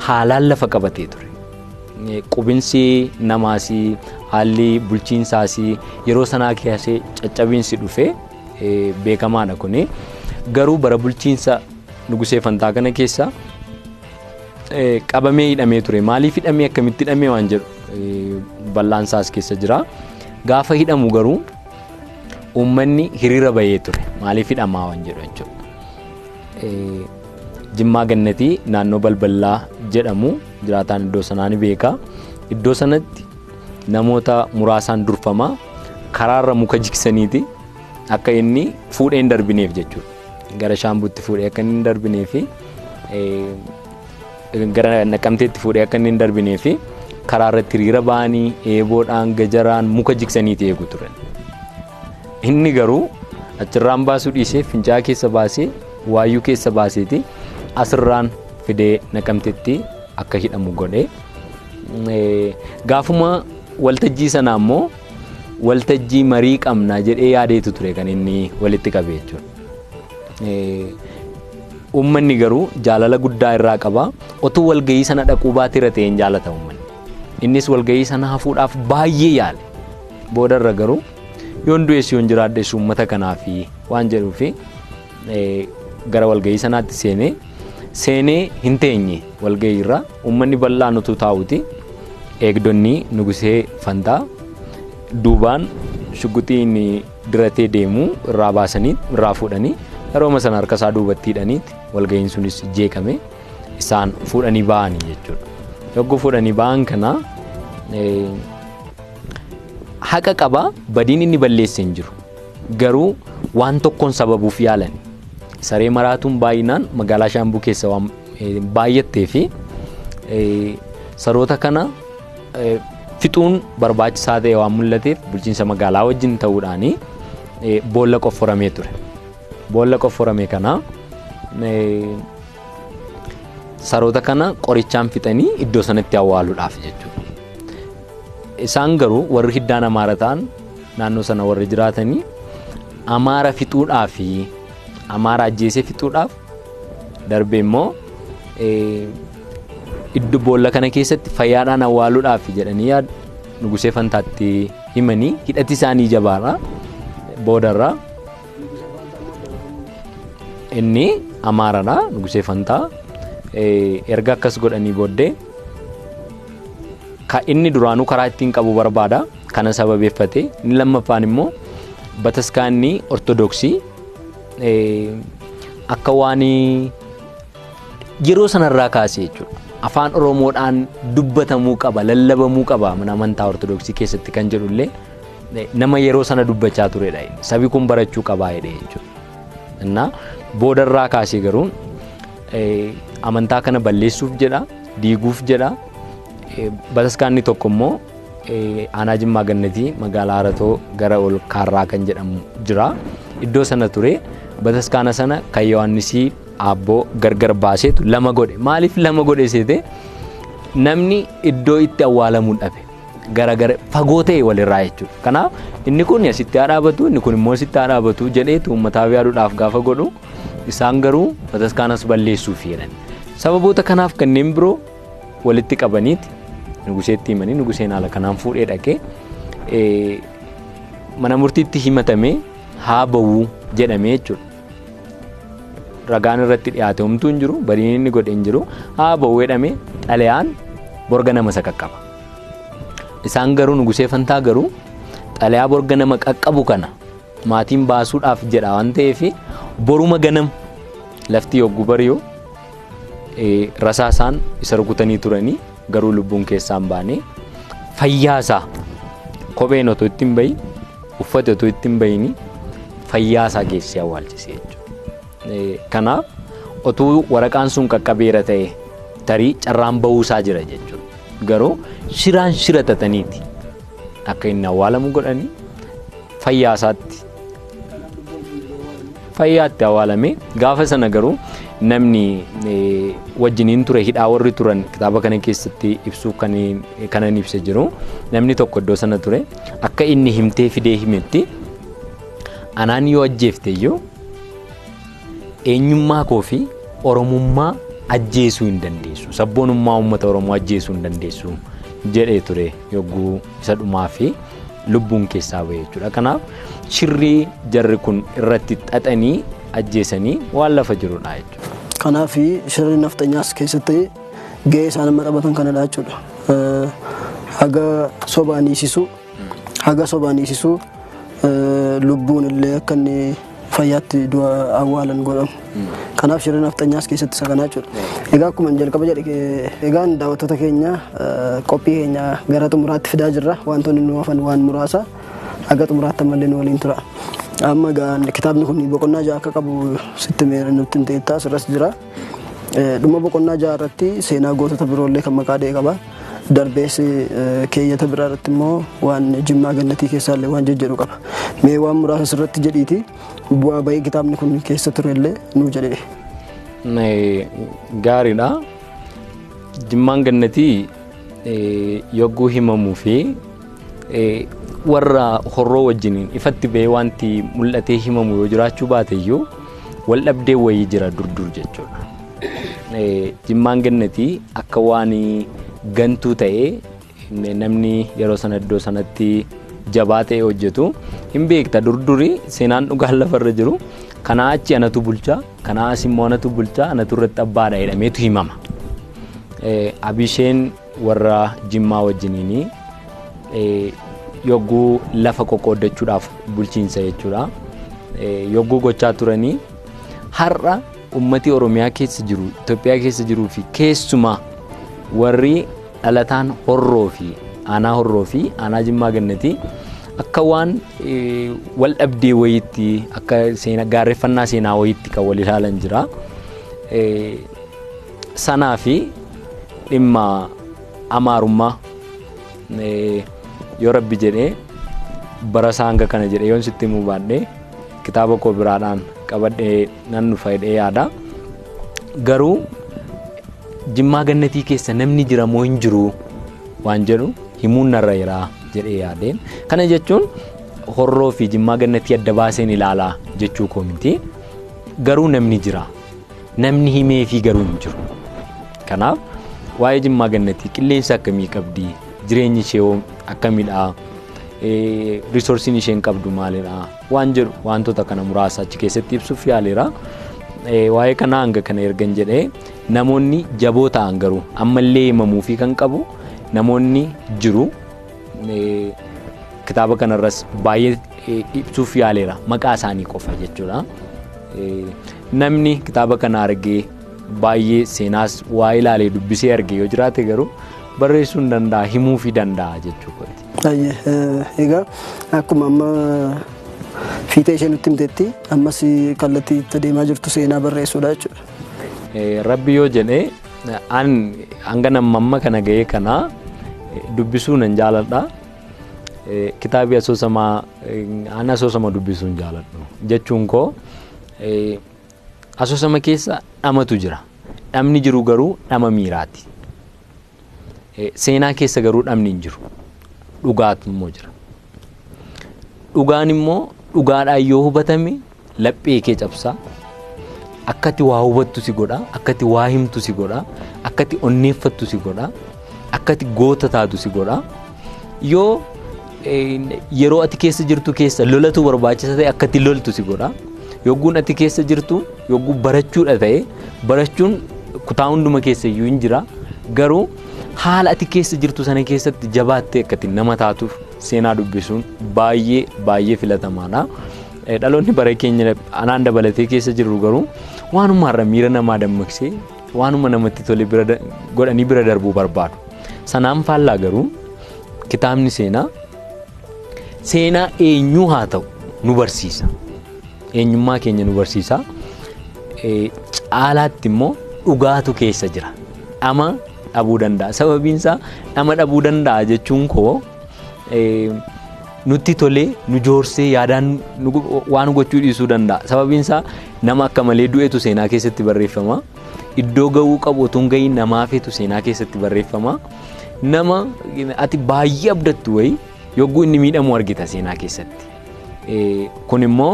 haalaan lafa qabatee ture. Qubinsi namaas haalli bulchiinsaas yeroo sanaa kaasee caccabinsi dhufe beekamaadha kuni. Garuu bara bulchiinsa Nugusee Fantaa kana keessa qabamee hidhamee ture. Maaliif hidhamee akkamitti hidhamee waan jedhu bal'aansaas keessa jira. Gaafa hidhamu garuu uummanni hiriira bahee ture. Maaliif hidhamaa waan jedhu jechuudha. Jimmaa Gannatii naannoo Balbalaa jedhamu jiraataan iddoo sanaa ni beeka. Iddoo sanatti namoota muraasaan durfamaa karaarra muka jigsaniiti akka inni fuudhee hin darbineef jechuudha. Gara Shaambuutti fuudhee akka inni hin darbineef gara Naqamteetti fuudhee akka inni hin darbineef karaarratti hiriira ba'anii eeboodhaan gajaraan muka jigsaniiti eegu turan. Inni garuu achirraan baasuu dhiisee fincaa'aa keessa baasee waayyuu keessa baaseeti asirraan fidee Naqamteetti akka hidhamu godhe. Gaafuma waltajjii sanaa immoo waltajjii marii qabna jedhee yaadeetu ture kan inni walitti qabe jechuudha. Uummanni garuu jaalala guddaa irraa qaba. Otuu walgahii sana dhaquu baateera ta'een jaalata uummanni. Innis walgahii sana hafuudhaaf baay'ee yaale. Boodarra garuu yoon du'es yoon jiraadhes uummata kanaafi waan jedhuufi gara walgahii sanaatti seenee hin teenye walgahii irra uummanni bal'aan utuu taa'uti eegdonni Nugusee Fantaa duubaan shugguxiin diratee deemu irraa baasanii irraa fuudhanii yerooma sana harka isaa duubatti hidhaniiti walgahiin sunis jeeqame isaan fuudhanii ba'anii jechuudha. Yogguu fuudhanii ba'an kana haqa qaba badiin inni balleesse hin jiru. Garuu waan tokkoon sababuuf yaalan. Saree maraatuun baay'inaan magaalaa Shaambuu keessa waan baay'attee fi saroota kana fixuun barbaachisaa ta'e waan mul'ateef bulchiinsa magaalaa wajjin ta'uudhaan boolla qofforamee ture. Boolla qofforame kana saroota kana qorichaan fixanii iddoo sanatti awwaaluudhaaf jechuudha. Isaan garuu warri hiddaan Amaara ta'an naannoo sana warri jiraatanii Amaara fixuudhaaf Amaara ajjeesee fixuudhaaf darbee immoo iddoo boolla kana keessatti fayyaadhaan awwaaluudhaaf jedhanii yaadu Nugusee Fantaatti himanii hidhati isaanii jabaadha. Boodarraa inni Amaaradha Nugusee Fantaa erga akkas godhanii booddee inni duraanuu karaa ittiin qabu barbaada kana sababeeffate inni lammaffaan immoo bataskaanni Ortodoksii akka waan yeroo sanarraa kaasee jechuudha. Afaan Oromoodhaan dubbatamuu qaba, lallabamuu qaba mana amantaa Ortodoksii keessatti kan jedhullee nama yeroo sana dubbachaa turedha. Sabi kun barachuu qabaa jedhee jechuudha. Innaa boodarraa kaasee garuu amantaa kana balleessuuf jedha, diiguuf jedha. Bataskaanni tokko immoo aanaa Jimmaa Gannatii magaalaa Haratoo gara ol Kaarraa kan jedhamu jira. Iddoo sana ture bataskaana sana kan Yohaannisii Aabboo gargar baaseetu lama godhe. Maaliif lama godhe seete namni iddoo itti awwaalamuu dhabe. Garagara fagoo ta'e walirraa jechuudha. Kanaaf inni kun asitti haa dhaabatu, inni kun immoo asitti haa dhaabatu jedheetu uummataaf yaaduudhaaf gaafa godhu isaan garuu bataskaanas balleessuuf jedhan. Sababoota kanaaf kanneen biroo walitti qabaniiti Nuguseetti himanii Nuguseen haala kanaan fuudhee dhaqee Mana murtiitti himatame haa ba'uu jedhamee jechuudha. Ragaan irratti dhiyaate homtuu hin jiru, badiin inni godhe hin jiru, haa ba'uu jedhamee xalayaan borga nama isa qaqqaba. Isaan garuu Nugusee Fantaa garuu xalayaa borga nama qaqqabu kana maatiin baasuudhaaf jedha waan ta'eef boruma ganam lafti yogguu bari'u rasaasaan isa rukutanii turanii garuu lubbuun keessaa hin baane fayyaasaa kopheen otoo itti hin bahin uffata otoo itti hin bahin fayyaasaa geessee awwaalchise jechuudha. Kanaaf otuu waraqaan sun qaqqabeera ta'e tarii carraan bahuusaa jira jechuudha. Garuu shiraan shira xaxaniiti akka inni awwaalamu godhanii fayyaasaatti fayyaatti awwaalame. Gaafa sana garuu namni wajjiniin ture hidhaa warri turan kitaaba kana keessatti ibsuu kanan ibse jiru namni tokko iddoo sana ture akka inni himtee fidee himetti anaan yoo ajjeefte iyyuu eenyummaa koo fi oromummaa ajjeesuu hin dandeessu, sabboonummaa uummata Oromoo ajjeesuu hin dandeessu jedhee ture yogguu isa dhumaa fi lubbuun keessaa ba'e jechuudha. Kanaaf shirrii jarri kun irratti xaxanii ajjeesanii waan lafa jirudha jechuudha. Kanaaf shirri nafxanyaas keessatti gahee isaan amma taphatan kanadha jechuudha. Haga sobaan hiisisuu, haga sobaan hiisisuu lubbuun illee akka inni fayyaatti du'a awwaalan godhamu. Kanaaf shirri nafxanyaas keessatti isa kanaa jechuudha. Egaa akkuma jalqaba jedhe egaan daawwattoota keenya qophii keenya gara xumuraatti fidaa jirra. Wantoonni nu hafan waan muraasa haga xumuraatti ammallee nu waliin tura. Amma egaa kitaabni kun boqonnaa 6 akka qabu sitti meera nutti hin ta'ettaa asirras jira. Dhuma boqonnaa 6 irratti seenaa gootota biroollee kan maqaa dha'e qaba. Darbees keeyyata biraa irratti immoo waan Jimmaa Gannatii keessaallee waan jejjedhu qaba. Mee waan muraasa asirratti jedhiiti bu'aa bahii kitaabni kun keessa turellee nuu jedhe. Gaariidha. Jimmaan Gannatii yogguu himamuu fi warra horroo wajjiniin ifatti bahee wanti mul'atee himamu yoo jiraachuu baate iyyuu wal dhabdee wayii jira dur jechuudha. Jimmaan Gannatii akka waan gantuu ta'ee namni yeroo sana iddoo sanatti jabaa ta'e hojjetu hin beekta durduri seenaan dhugaan lafarra jiru kanaa achi anatu bulchaa kanaa as immoo anatu bulchaa anatu irratti abbaadha jedhameetu himama. Abisheen warra Jimmaa wajjiniin yogguu lafa qoqqooddachuudhaaf bulchiinsa jechuudha. Yogguu gochaa turanii har'a ummati Oromiyaa keessa jiru Itoophiyaa keessa jiruu fi keessumaa warri dhalataan horroo fi aanaa horroo fi aanaa Jimmaa Gannatii akka waan wal dhabdee wayiitti akka seenaa gaarreeffannaa seenaa wayiitti kan wal ilaalan jira. Sanaa fi dhimma amaarummaa yoo rabbi jedhee bara isaa hanga kana jedhee yoon sitti himuu baadhee kitaaba koo biraadhaan qabadhee nan dhufa jedhee yaada. Garuu Jimmaa Gannatii keessa namni jira moo hin jiru waan jedhu himuun narra jira jedhee yaadeen. Kana jechuun horroo fi Jimmaa Gannatii adda baaseen ilaalaa jechuu koo miti. Garuu namni jira. Namni himee fi garuu hin jiru. Kanaaf waa'ee Jimmaa Gannatii qilleensa akkamii qabdi? Jireenyi ishee akkamidha? Riisorsiin isheen qabdu maalidha? Waan jedhu wantoota kana muraasa achi keessatti ibsuuf yaaleera. Waa'ee kana hanga kana ergan jedhee namoonni jaboo ta'an garuu ammallee himamuu fi kan qabu namoonni jiru. Kitaaba kanarras baay'ee ibsuuf yaaleera maqaa isaanii qofa jechuudha. Namni kitaaba kana argee baay'ee seenaas waa ilaalee dubbisee argee yoo jiraate garuu barreessuu hin danda'a himuu fi danda'a jechuudha. Egaa akkuma amma fiixee ishee nutti himteetti ammas kallattii itti adeemaa jirtu seenaa barreessuudha jechuudha. Rabbi yoo jedhee an hanga nama amma kana ga'ee kana dubbisuu nan jaaladha. Kitaabi asoosamaa an asoosama dubbisuu hin jaaladhu jechuun koo asoosama keessa dhamatu jira. Dhamni jiru garuu dhama miiraati. Seenaa keessa garuu dhamni hin jiru. Dhugaatu immoo jira. Dhugaan immoo dhugaadhaan yoo hubatame laphee kee cabsaa. Akkati waa hubattu si godha, akkati waa himtu si godha, akkati onneeffattu si godha, akkati goota taatu si godha. Yoo Yeroo ati keessa jirtu keessa lolatu barbaachisa ta'e akkatti loltu si godha. Yogguun ati keessa jirtu yogguu barachuudha ta'e barachuun kutaa hunduma keessa iyyuu hin jira. Garuu haala ati keessa jirtu sana keessatti jabaattee akkatti nama taatuuf seenaa dubbisuun baay'ee baay'ee filatamaadha. Dhaloonni bara keenya anaan dabalatee keessa jirru garuu waanuma irra miira namaa dammaqsee waanuma namatti tole bira godhanii bira darbuu barbaadu. Sanaan faallaa garuu kitaabni seenaa seenaa eenyuu haa ta'u nu barsiisa. Eenyummaa keenya nu barsiisa. Caalaatti immoo dhugaatu keessa jira. Dhama dhabuu danda'a. Sababiin isaa dhama dhabuu danda'a jechuun koo nutti tolee nu joorsee yaadaan waan gochuu dhiisuu danda'a. Sababiin isaa nama akka malee du'etu seenaa keessatti barreeffama. Iddoo ga'uu qabu otoo hin ga'iin namaafetu seenaa keessatti barreeffama. Nama ati baay'ee abdattu wayii yogguu inni miidhamu argita seenaa keessatti. Kun immoo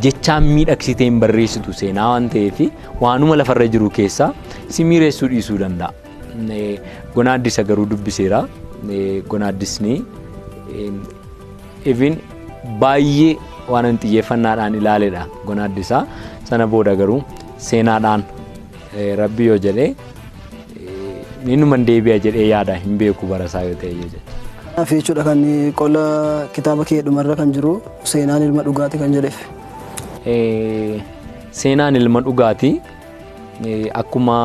jechaan miidhagsitee hin barreessitu seenaa waan ta'eef waanuma lafarra jiru keessaa si miireessuu dhiisuu danda'a. Gonaaddisa garuu dubbiseera. Gonaaddisni even baay'ee waan hin xiyyeeffannaadhaan ilaaledha Gonaaddisaa. Sana booda garuu seenaadhaan rabbi yoo jedhee innuman deebi'a jedhee yaada hin beeku barasaa yoo ta'e jechuudha. Kanaaf jechuudha kan qola kitaaba kee dhumarra kan jiru seenaan ilma dhugaati kan jedheef. Seenaan ilma dhugaati akkuma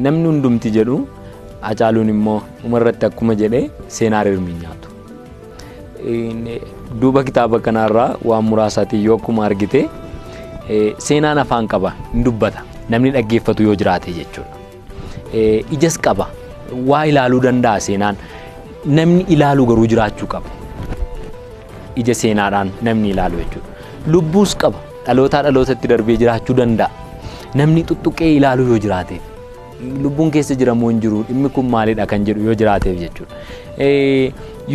namni hundumti jedhu Hacaaluun immoo dhumarratti akkuma jedhee seenaa rirmi nyaatu. Duuba kitaaba kanarraa waan muraasaatiin yoo akkuma argite seenaan afaan qaba hin dubbata namni dhaggeeffatu yoo jiraate jechuudha. Ijas qaba waa ilaaluu danda'a seenaan. Namni ilaalu garuu jiraachuu qaba. Ija seenaadhaan namni ilaalu jechuudha. Lubbuus qaba. Dhalootaa dhalootatti darbee jiraachuu danda'a. Namni tuttuqee ilaalu yoo jiraateef. Lubbuun keessa jira moo hin jiru dhimmi kun maalidha kan jedhu yoo jiraateef jechuudha.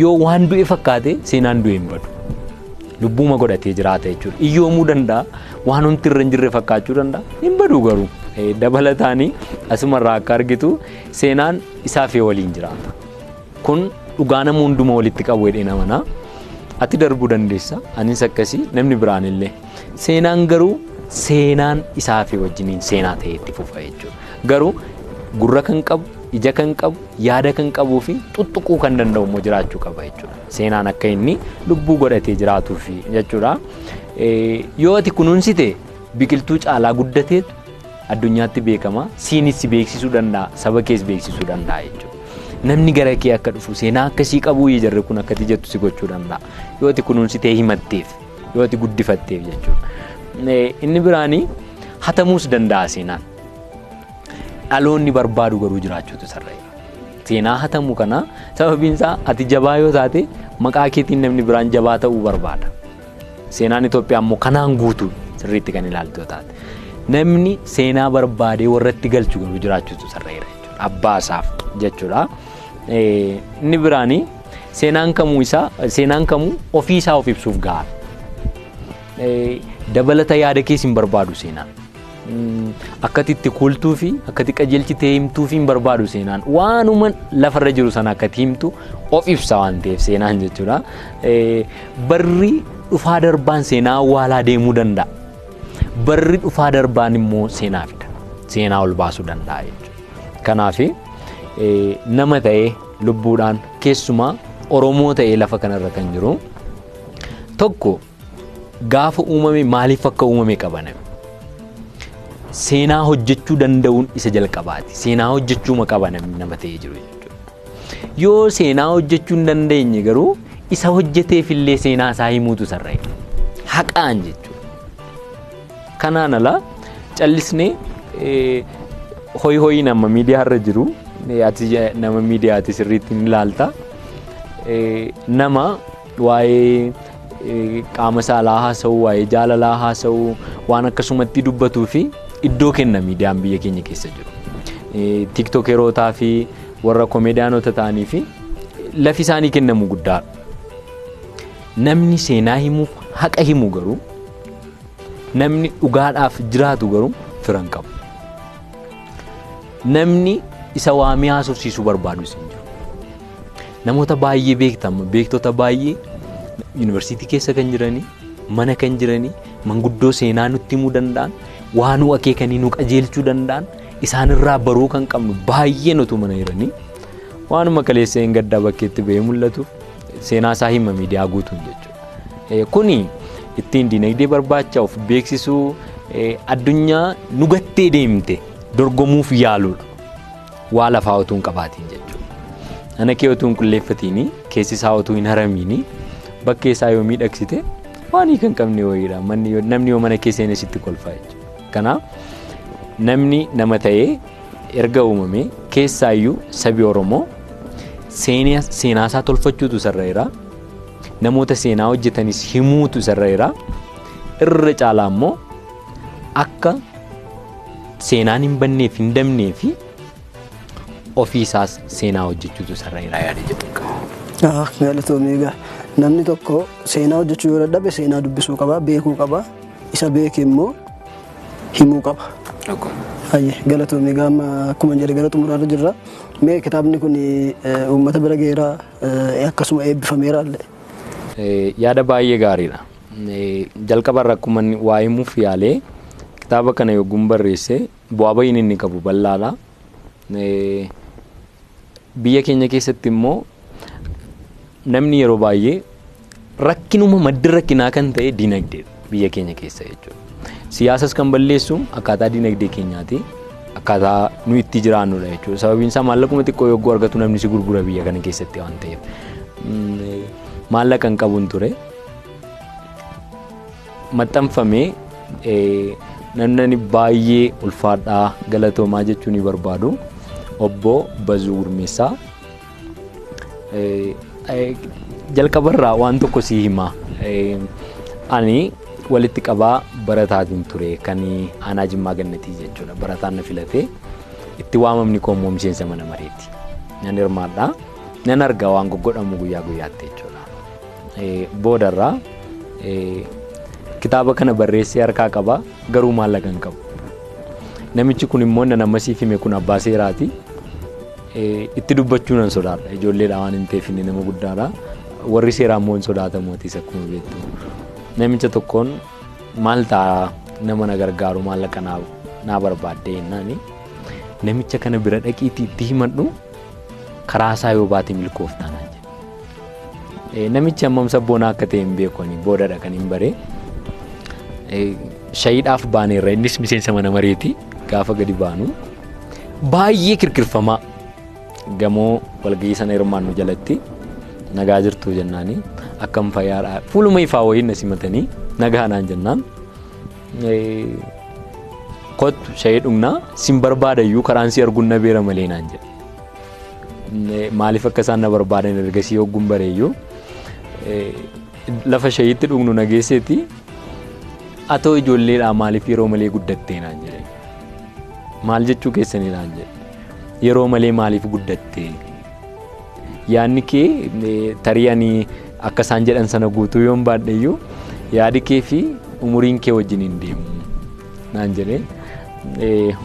Yoo waan du'e fakkaate seenaan du'e hin badu. Lubbuuma godhatee jiraata jechuudha. Iyyoomuu danda'a. Waan hundi irra hin jirre fakkaachuu danda'a. Hin badu garuu. Dabalataanii asumarraa akka argitu seenaan isaaf waliin jiraata. Kun dhugaa nama hunduma walitti qabu jedhee namana. Ati darbuu dandeessa. Anis akkasii namni biraan illee. Seenaan garuu seenaan isaaf wajjiniin seenaa ta'ee itti fufa jechuudha. Garuu gurra kan qabu, ija kan qabu, yaada kan qabuu fi tuttuquu kan danda'u immoo jiraachuu qaba jechuudha. Seenaan akka inni lubbuu godhatee jiraatuuf jechuudha. Yoo ati kunuunsite biqiltuu caalaa guddateetu addunyaatti beekama. Siinis si beeksisuu danda'a, saba kees beeksisuu danda'a jechuudha. Namni gara kee akka dhufu seenaa akkasii qabu jarri kun akkati jettu si gochuu danda'a. Yoo ati kunuunsitee himatteef, yoo ati guddifatteef jechuudha. Inni biraanii hatamuus danda'a seenaan. Dhaloonni barbaadu garuu jiraachuutu sarara. Seenaa hatamu kana sababiin isaa ati jabaa yoo taate maqaa keetiin namni biraan jabaa ta'uu barbaada. Seenaan Itoophiyaa immoo kanaan guutuu sirriitti kan ilaaltu yoo taate. Namni seenaa barbaadee warratti galchu garuu jiraachuutu sarara jechuudha. Abbaa isaaf jechuudha. Inni biraanii seenaan kamuu ofii isaa of ibsuuf gahaadha. Dabalata yaada kees hin barbaadu seenaan. Akkati itti kuultuu fi akkati qajeelchitee himtuu fi hin barbaadu seenaan. Waanuma lafarra jiru sana akkati himtu of ibsa waan ta'eef seenaan jechuudha. Barri dhufaa darbaan seenaa awwaalaa deemuu danda'a. Barri dhufaa darbaan immoo seenaa fida. Seenaa ol baasuu danda'a jechuudha. Kanaaf nama ta'ee lubbuudhaan keessumaa Oromoo ta'ee lafa kanarra kan jiru tokko gaafa uumame maaliif akka uumame qaba namni. Seenaa hojjechuu danda'uun isa jalqabaati. Seenaa hojjechuuma qaba namni nama ta'ee jiru jechuudha. Yoo seenaa hojjechuu hin dandeenye garuu isa hojjeteefillee seenaa isaa himuutu sarara. Haqaan jechuudha. Kanaan ala callisnee hoyi hoyi nama miidiyaarra jiru ati nama miidiyaati sirriitti hin ilaalta. Nama waa'ee qaama saalaa haasa'u, waa'ee jaalalaa haasa'u, waan akkasumatti dubbatuu fi iddoo kenna miidiyaan biyya keenya keessa jiru. Tiktookerootaa fi warra komeediyaanota ta'anii fi lafi isaanii kennamu guddaadha. Namni seenaa himuuf haqa himu garuu namni dhugaadhaaf jiraatu garuu fira hin qabu. Namni isa waamee haasofsiisuu barbaadu hin jiru. Namoota baay'ee beektama, beektota baay'ee Yuunivarsiitii keessa kan jiranii, mana kan jiranii, manguddoo seenaa nutti himuu danda'an, waa nu akeekanii nu qajeelchuu danda'an, isaanirraa baruu kan qabnu baay'een utuu mana jiranii waanuma kaleessa hin gaddaa bakkeetti ba'ee mul'atu seenaa isaa hima miidiyaa guutuun jechuudha. Kuni ittiin dinagdee barbaacha of beeksisuu addunyaa nu gattee deemte dorgomuuf yaaluudha. Waa lafaa utuu hin qabaatiin jechuudha. Ana kee utuu hin qulleeffatiin, keessi isaa utuu hin haramiin, bakkee isaa yoo miidhagsite waan hiika hin qabne wayiidha. Namni yoo mana kee seene sitti kolfa jechuudha. Kanaaf namni nama ta'ee erga uumame keessaayyuu sabi Oromoo seenaa isaa tolfachuutu isarra jira. Namoota seenaa hojjetanis himuutu isarra jira. Irra caalaa immoo akka seenaan hin banneef hin dabnee fi ofiisaas seenaa hojjechuutu isarra jira yaada jedhu qaba. Galatoomii egaa namni tokko seenaa hojjechuu yoo dadhabe seenaa dubbisuu qaba, beekuu qaba, isa beeke immoo himuu qaba. Galatoomii egaa amma akkuma jedhe gara xumuraarra jirra. Mee kitaabni kun uummata bira ga'eera akkasuma eebbifameera illee. Yaada baay'ee gaariidha. Jalqabarra akkuma waa himuuf yaalee kitaaba kana yogguun barreesse bu'aa ba'iin inni qabu bal'aadha. Biyya keenya keessatti immoo namni yeroo baay'ee rakkinuma maddi rakkinaa kan ta'e dinagdeedha biyya keenya keessa jechuudha. Siyaasas kan balleessu akkaataa dinagdee keenyaati. Akkaataa nu itti jiraannudha jechuudha. Sababiin isaa maallaquma xiqqoo yogguu argatu namni si gurgura biyya kana keessatti waan ta'eef. Maallaqa hin qabuun ture. Maxxanfamee namni baay'ee ulfaadhaa galatoomaa jechuu ni barbaadu. Obbo Bazuu Gurmeessaa. Jalqabarraa waan tokko si hima. Ani walitti qabaa barataatiin ture kan aanaa Jimmaa Gannatii jechuudha. Barataan na filatee itti waamamni koo immoo miseensa mana mareeti. Nan hirmaadha. Nan arga waan goggodhamu guyyaa guyyaatti jechuudha. Boodarraa kitaaba kana barreessee harkaa qaba garuu maallaqa hin qabu. Namichi kun immoo nan amma siif hime kun abbaa seeraati. Itti dubbachuu nan sodaadha. Ijoolleedha waan hin ta'eef inni nama guddaadha. Warri seeraa immoo hin sodaatamu atis akkuma beektu. Namicha tokkoon maal ta'a nama na gargaaru maallaqa naa barbaadde jennaani. Namicha kana bira dhaqiitii itti himadhu karaa isaa yoo baate milkooftaa naan jedhe. Namichi hammam sabboonaa akka ta'e hin beeku ani boodadha kan hin bare. Shayiidhaaf baaneerra innis miseensa mana mareeti gaafa gadi baanu baay'ee kirkirfamaa gamoo walgahii sana hirmaannu jalatti nagaa jirtu jennaani akkam fayyaadha fuuluma ifaa wayii na simatanii nagaa naan jennaan kottu shayii dhugnaa sin barbaadayyuu karaan si arguun na beera malee naan jedhe. Maaliif akka isaan na barbaadan ergasii hogguun bareeyyuu lafa shayiitti dhugnu na geesseeti atoo ijoolleedhaa maaliif yeroo malee guddattee naan jedhe. Maal jechuu keessanii naan jedhe. Yeroo malee maaliif guddattee? Yaadni kee tarii ani akka isaan jedhan sana guutuu yoon baadheyyuu yaadi kee fi umuriin kee wajjin hin deemu naan jedhe.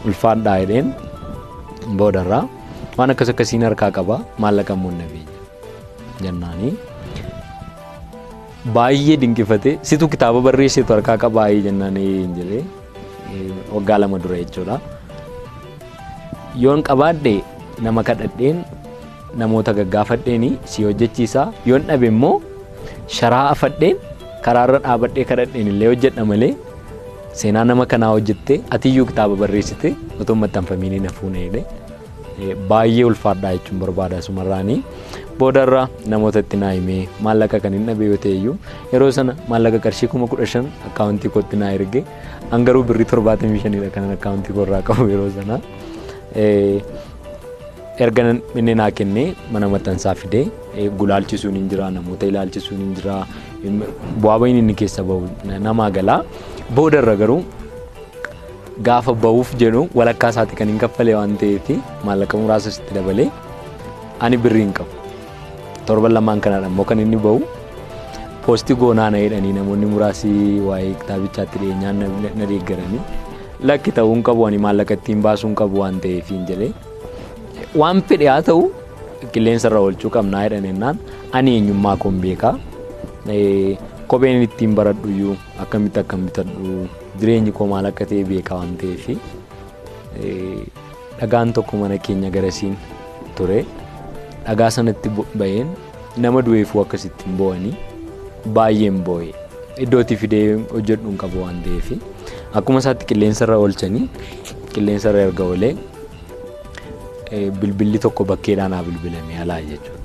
Ulfaadhaa jedheen boodarraa waan akkas akkasiin harkaa qaba maallaqa immoo na beenya jennaanii. Baay'ee dinqifate situ kitaaba barreessitu harkaa qabaa jennaan hin jedhee waggaa 2 dura jechuudha. Yoon qabaadhe nama kadhadheen namoota gaggaafadheen si hojjechiisa yoon dhabe immoo sharaa afadheen karaarra dhaabadhee kadhadheen illee hojjedha malee seenaa nama kanaa hojjette atiyyuu kitaaba barreessite otoo maxxanfamiin hin hafuune jedhee baay'ee ulfaadhaa jechuun barbaada sumarraanii. Boodarra namoota itti naa himee maallaqa kan hin dhabe yoo ta'e iyyuu yeroo sana maallaqa qarshii 15,000 akkaawuntii kootti naa erge an garuu birrii 75 kan akkaawuntii koorraa qabu yeroo sana. Erga inni naa kennee mana maxxansaa fidee gulaalchisuun hin jira namoota ilaalchisuun hin jira bu'aa ba'iin inni keessa bahu namaa galaa. Boodarra garuu gaafa bahuuf jedhu walakkaa isaati kan hin kaffalee waan ta'eef maallaqa muraasa sitti dabalee ani birrii hin qabu. Torban lamaan kanadha immoo kan inni bahu poostii goonaa na jedhanii namoonni muraasi waa'ee kitaabichaatti dhiyeenyaan na deeggaranii lakki ta'uu hin qabu ani maallaqa ittiin baasuu hin qabu waan ta'eef hin jedhee waan fedhe haa ta'u qilleensarra oolchuu qabnaa jedhan jennaan ani eenyummaa koon beekaa Kopheen ittiin baradhu iyyuu akkamitti akkam bitadhu jireenyi koo maal akka ta'e beekaa waan ta'eef dhagaan tokko mana keenya garasiin ture. Dhagaa sanatti ba'een nama du'eefuu akkasitti hin boo'anii baay'een boo'e. Iddootti fidee hojjedhu hin qabu waan ta'eef akkuma isaatti qilleensarra oolchanii qilleensarra erga oolee bilbilli tokko bakkeedhaan haa bilbilame alaa jechuudha.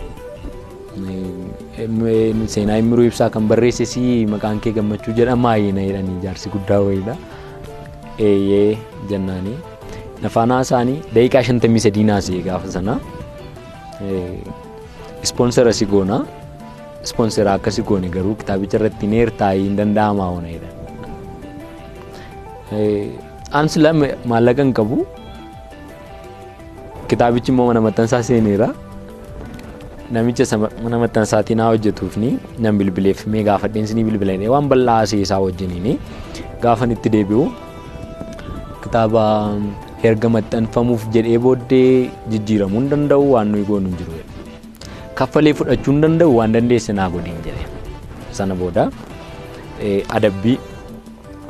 Seenaa Immiruu Ibsaa kan barreesse si maqaan kee Gammachuu jedhama na jedhanii jaarsi guddaa wayiidha. Eeyyee jennaanii. Nafaanaa isaanii daqiiqaa 53 naasee gaafa sana. Ispoonsera si goona. Ispoonsera akkasi goone garuu kitaabicha irratti neertaayii hin danda'amaa oona jedhan. An sila maallaqa hin qabu. Kitaabichi immoo mana maxxansaa seeneera. Namicha mana maxxansaatii naa hojjetuuf nan bilbileef mee gaafadheen sinii bilbilan waan bal'aa isaa wajjiniini gaafan itti deebi'u kitaaba erga maxxanfamuuf jedhee booddee jijjiiramuu hin danda'u waan nuyi goonu hin jiru. Kaffalee fudhachuu hin danda'u waan dandeesse naa godhin jedhe. Sana booda adabbii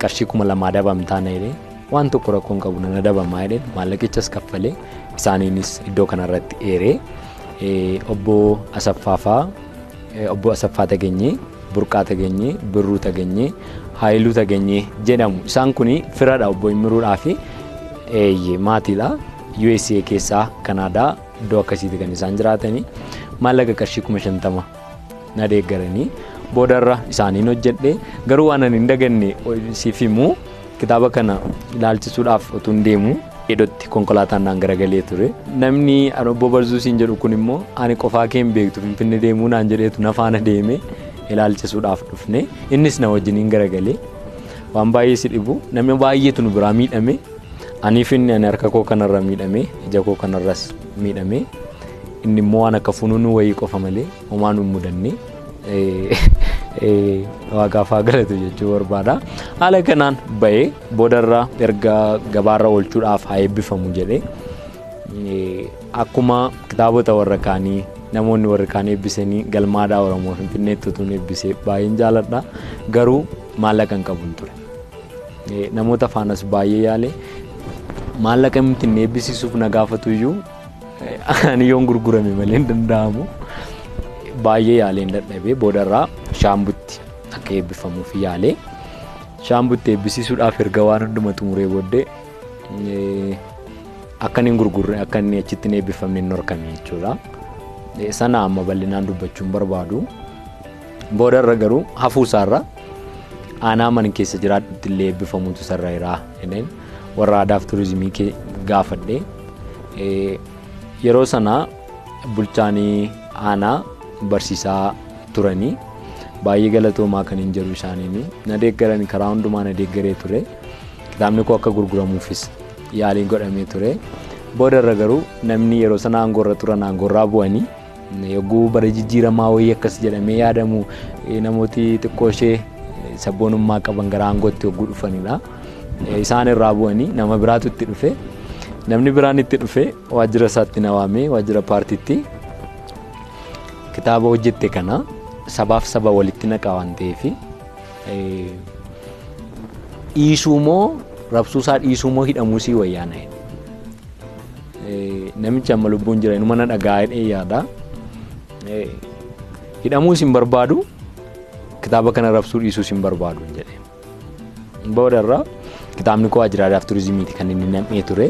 qarshii 2000 adabamtaa na jedhee waan tokko rakkoo hin qabu nan adabamaa jedhee maallaqichas kaffalee isaaniinis iddoo kanarratti eeree obbo Asaffaa obbo Asaffaa Taganyee, Burqaa Taganyee, Birruu Taganyee, Haayiluu Taganyee jedhamu. Isaan kun firadha obbo Immiruudhaa fi maatiidha. USA keessaa Kanaadaa iddoo akkasiitti kan isaan jiraatanii maallaqa qarshii 50,000 na deeggaranii boodarra isaaniin hojjedhe. Garuu waan ani hin daganne siif himu kitaaba kana ilaalchisuudhaaf utuu hin deemu iddootti konkolaataan naan garagalee ture. Namni obbo Barzuu siin jedhu kun immoo ani qofaa kee hin beektu Finfinnee deemuu naan jedheetu na faana deeme ilaalchisuudhaaf dhufne. Innis na wajjiniin garagalee waan baay'ee si dhibu namni baay'eetu nu biraa miidhame. Aniif inni ani harka koo kanarra miidhame ija koo kanarras miidhame inni immoo waan akka funuunuu wayii qofa malee homaa nu mudanne waaqaaf haa galatu jechuu barbaada. Haala kanaan ba'ee boodarra erga gabaarra oolchuudhaaf haa eebbifamu jedhee akkuma kitaabota warra kaanii namoonni warri kaan eebbisanii galmaadhaa Oromoo Finfinneetti utuu eebbisee baay'een jaaladha. Garuu maallaqa hin qabu ture. Namoota faanas baay'ee yaale maallaqa miti inni eebbisiisuuf na gaafatu iyyuu ani yoon gurgurame malee hin danda'amu. Baay'ee yaaleen dadhabee boodarraa Shaambutti akka eebbifamuuf yaalee Shaambutti eebbisiisuudhaaf erga waan hunduma xumuree booddee akka inni hin gurgurre akka inni achitti hin eebbifamne hin horkame jechuudha. Sana amma bal'inaan dubbachuun barbaadu. Boodarra garuu hafuusaarra aanaa mana keessa jiraadhutti illee eebbifamuutu sarara jiraa jedheen warra aadaaf turizimii gaafadhe. Yeroo sana bulchaanii aanaa barsiisaa turanii baay'ee galatoomaa kan hin jedhu isaaniin na deeggaran karaa hundumaa na deeggaree ture. Kitaabni koo akka gurguramuufis yaaliin godhamee ture. Boodarra garuu namni yeroo sana aangoorra turan aangoorraa bu'anii yogguu bara jijjiiramaa wayii akkas jedhamee yaadamu namooti xiqqoo ishee sabboonummaa qaban gara aangootti yogguu dhufanidha. Isaan irraa bu'anii nama biraatu itti dhufe. Namni biraan itti dhufe waajjira isaatti na waamee waajjira paartiitti kitaaba hojjette kana sabaaf saba walitti naqaa waan ta'eef dhiisuu moo rabsuusaa dhiisuu moo hidhamuu sii wayyaa na jedhe. Namichi amma lubbuun jira inuma na dhagaa jedhee yaada. Hidhamuus hin barbaadu kitaaba kana rabsuu dhiisuus hin barbaadu jedhe. Boodarra kitaabni koo waajjira aadaaf turizimiiti kan inni nam'ee ture.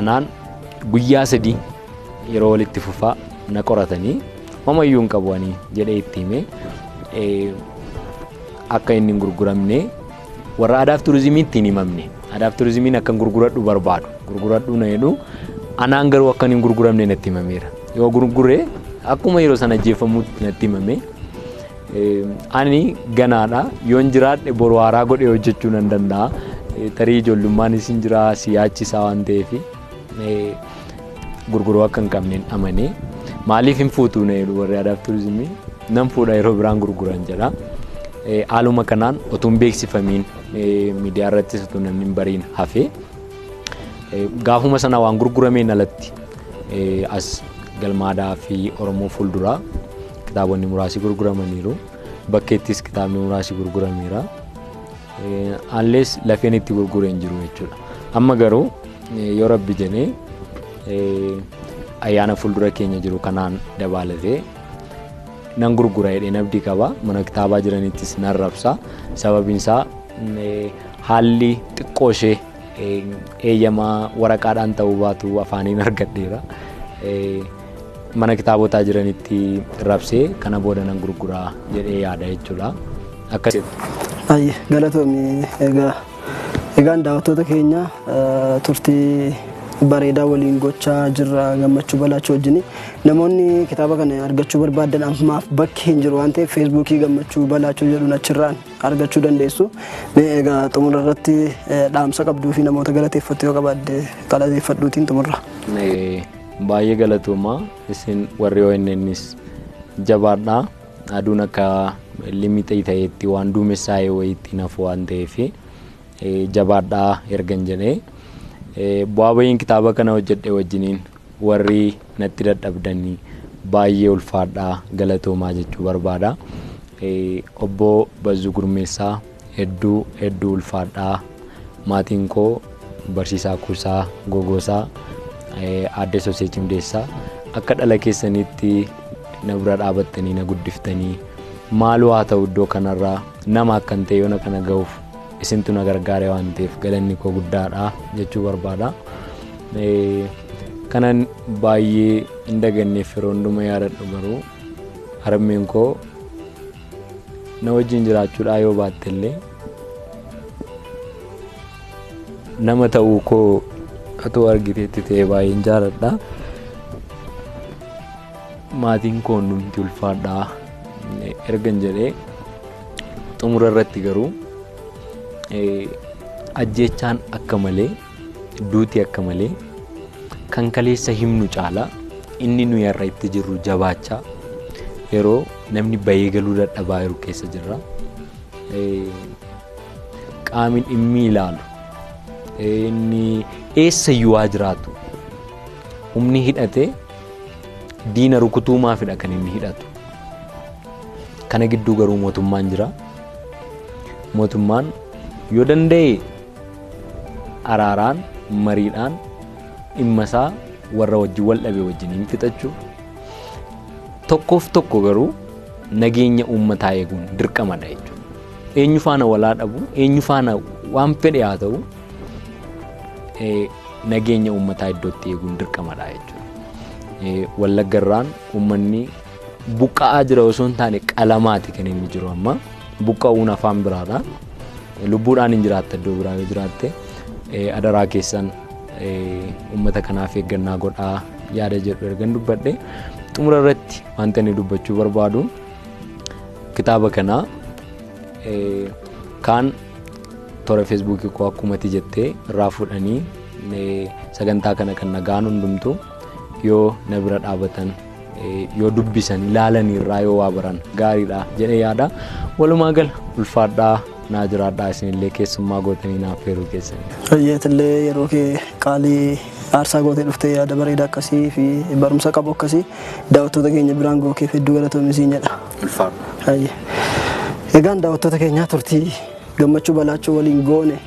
Anaan guyyaa 3 yeroo walitti fufaa na qoratanii homayyuu hin qabu ani jedhee itti hime akka inni hin gurguramne warra aadaaf turizimiitti hin himamne. Aadaaf turizimiin akka hin gurguradhu barbaadu. Gurguradhu na jedhu anaan garuu akka hin gurguramne natti himameera. Yoo gurgure akkuma yeroo sana ajjeefamuutti natti himame. Ani ganaadha yoon jiraadhe boru haaraa godhee hojjechuu nan danda'a. Tarii ijoollummaan isin jira si yaachisaa waan ta'eef gurguruu akka hin qabneen amanee maaliif hin fuutuu na jedhu warri aadaaf turizimii nan fuudha yeroo biraan gurguran jedha. Haaluma kanaan utuu hin beeksifamiin miidiyaa irrattis utuu namni hin bariin hafee gaafuma sana waan gurgurameen alatti as galmaadaa fi Oromoo fuulduraa Kitaabonni muraasi gurguramaniiru. Bakkeettis kitaabni muraasi gurgurameera. Unless lafeen itti gurgure hin jiru jechuudha. Amma garuu yoo Rabbi jedhee ayyaana fuuldura keenya jiru kanaan dabaalatee nan gurgura jedheen abdii qaba. Mana kitaabaa jiranittis nan rabsa. Sababiin isaa haalli xiqqoo ishee eeyyamaa waraqaadhaan ta'uu baatu afaaniin argadheera. Mana kitaabotaa jiranitti rabsee kana booda nan gurguraa jedhee yaada jechuudha. Akkasitti. Ayyee, galatoomi. Egaa egaan daawwattoota keenya, turtii bareedaa waliin gochaa jirra Gammachuu Balaachoo wajjin. Namoonni kitaaba kana argachuu barbaadan ammaaf bakki hin jiru waan ta'eef Feesbuukii Gammachuu Balaachoo jedhuun achirraan argachuu dandeessu. Mee egaa xumura irratti dhaamsa qabduu fi namoota galateeffattu yoo qabaadde galateeffadhuutiin xumurra. Baay'ee galatoomaa isin warri ONNs, jabaadhaa. Aduun akka limixii ta'etti waan duumessaa'ee wayiitti nafu waan ta'eef jabaadhaa ergan jedhee, bu'aa bahiin kitaaba kana hojjedhe wajjiniin warri natti dadhabdanii baay'ee ulfaadhaa, galatoomaa jechuu barbaada. Obbo Bazzuu Gurmeessaa, hedduu hedduu ulfaadhaa. Maatiin koo, barsiisaa Kuusaa Gogosaa, aadde Sosee Cimdeessaa, akka dhala keessaniitti na bira dhaabattanii na guddiftanii, maaloo haa ta'u iddoo kanarraa nama akkan ta'e yoona kana ga'uuf isintu na gargaare waan ta'eef galanni koo guddaadha jechuu barbaada. Kanan baay'ee hin daganneef yeroo hundumaa yaadadhu garuu harmeen koo na wajjin jiraachuudhaa yoo baatte illee nama ta'uu koo otoo argiteetti ta'e baay'een jaaladha. Maatiin koo hundumti ulfaadhaa ergan jedhee, xumura irratti garuu ajjeechaan akka malee, duuti akka malee kan kaleessa himnu caalaa inni nuyi har'a itti jirru jabaachaa yeroo namni bahee galuu dadhabaa jiru keessa jirra. Qaamni dhimmi ilaalu inni eessayyuu haa jiraatu, humni hidhatee diina rukutuu maafidha kan inni hidhatu. Kana gidduu garuu mootummaan jira. Mootummaan yoo danda'e araaraan, mariidhaan dhimma isaa warra wajjin wal dhabe wajjin hin fixachuu. Tokkoof tokko garuu nageenya uummataa eeguun dirqamadha jechuudha. Eenyu faana walaa dhabu, eenyu faana waan fedhe haa ta'u, nageenya uummataa iddootti eeguun dirqamadha jechuudha. Wallaggarraan uummanni buqqa'aa jira osoo hin taane qalamaati kan inni jiru amma. Buqqa'uun afaan biraadha. Lubbuudhaan hin jiraatte iddoo biraa yoo jiraatte, adaraa keessan uummata kanaaf eeggannaa godhaa yaada jedhu ergan dubbadhe, xumura irratti wanta inni dubbachuu barbaadu kitaaba kana kaan toora Feesbuukii koo akkumatti jettee irraa fuudhanii, sagantaa kana kan nagaan hundumtu yoo na bira dhaabatan, yoo dubbisan, ilaalanii irraa yoo waa baran gaariidha jedhee yaada. Walumaa gala ulfaadhaa, naa jiraadhaa, isinillee keessummaa gootanii naaf feeruu keessanii. Fayyeetillee yeroo kee qaalii aarsaa gootee dhuftee yaada bareedaa akkasii fi barumsa qabu akkasii daawwattoota keenya biraan gookeef hedduu galatoomi siin jedha. Ulfaadha. Egaan daawwattoota keenyaa, turtii Gammachuu Balaachoo waliin goone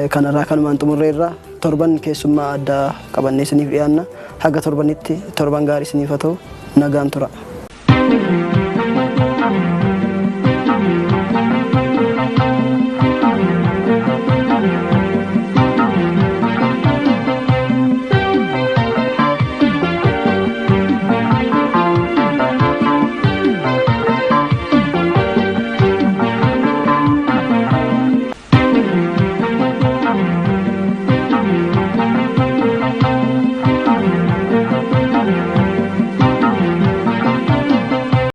kanarraa kanumaan xumurreerra. Torban keessummaa addaa qabannee isiniif dhiyaanna. Haga torbanitti torban gaarii isiniif haa ta'u, nagaan tura.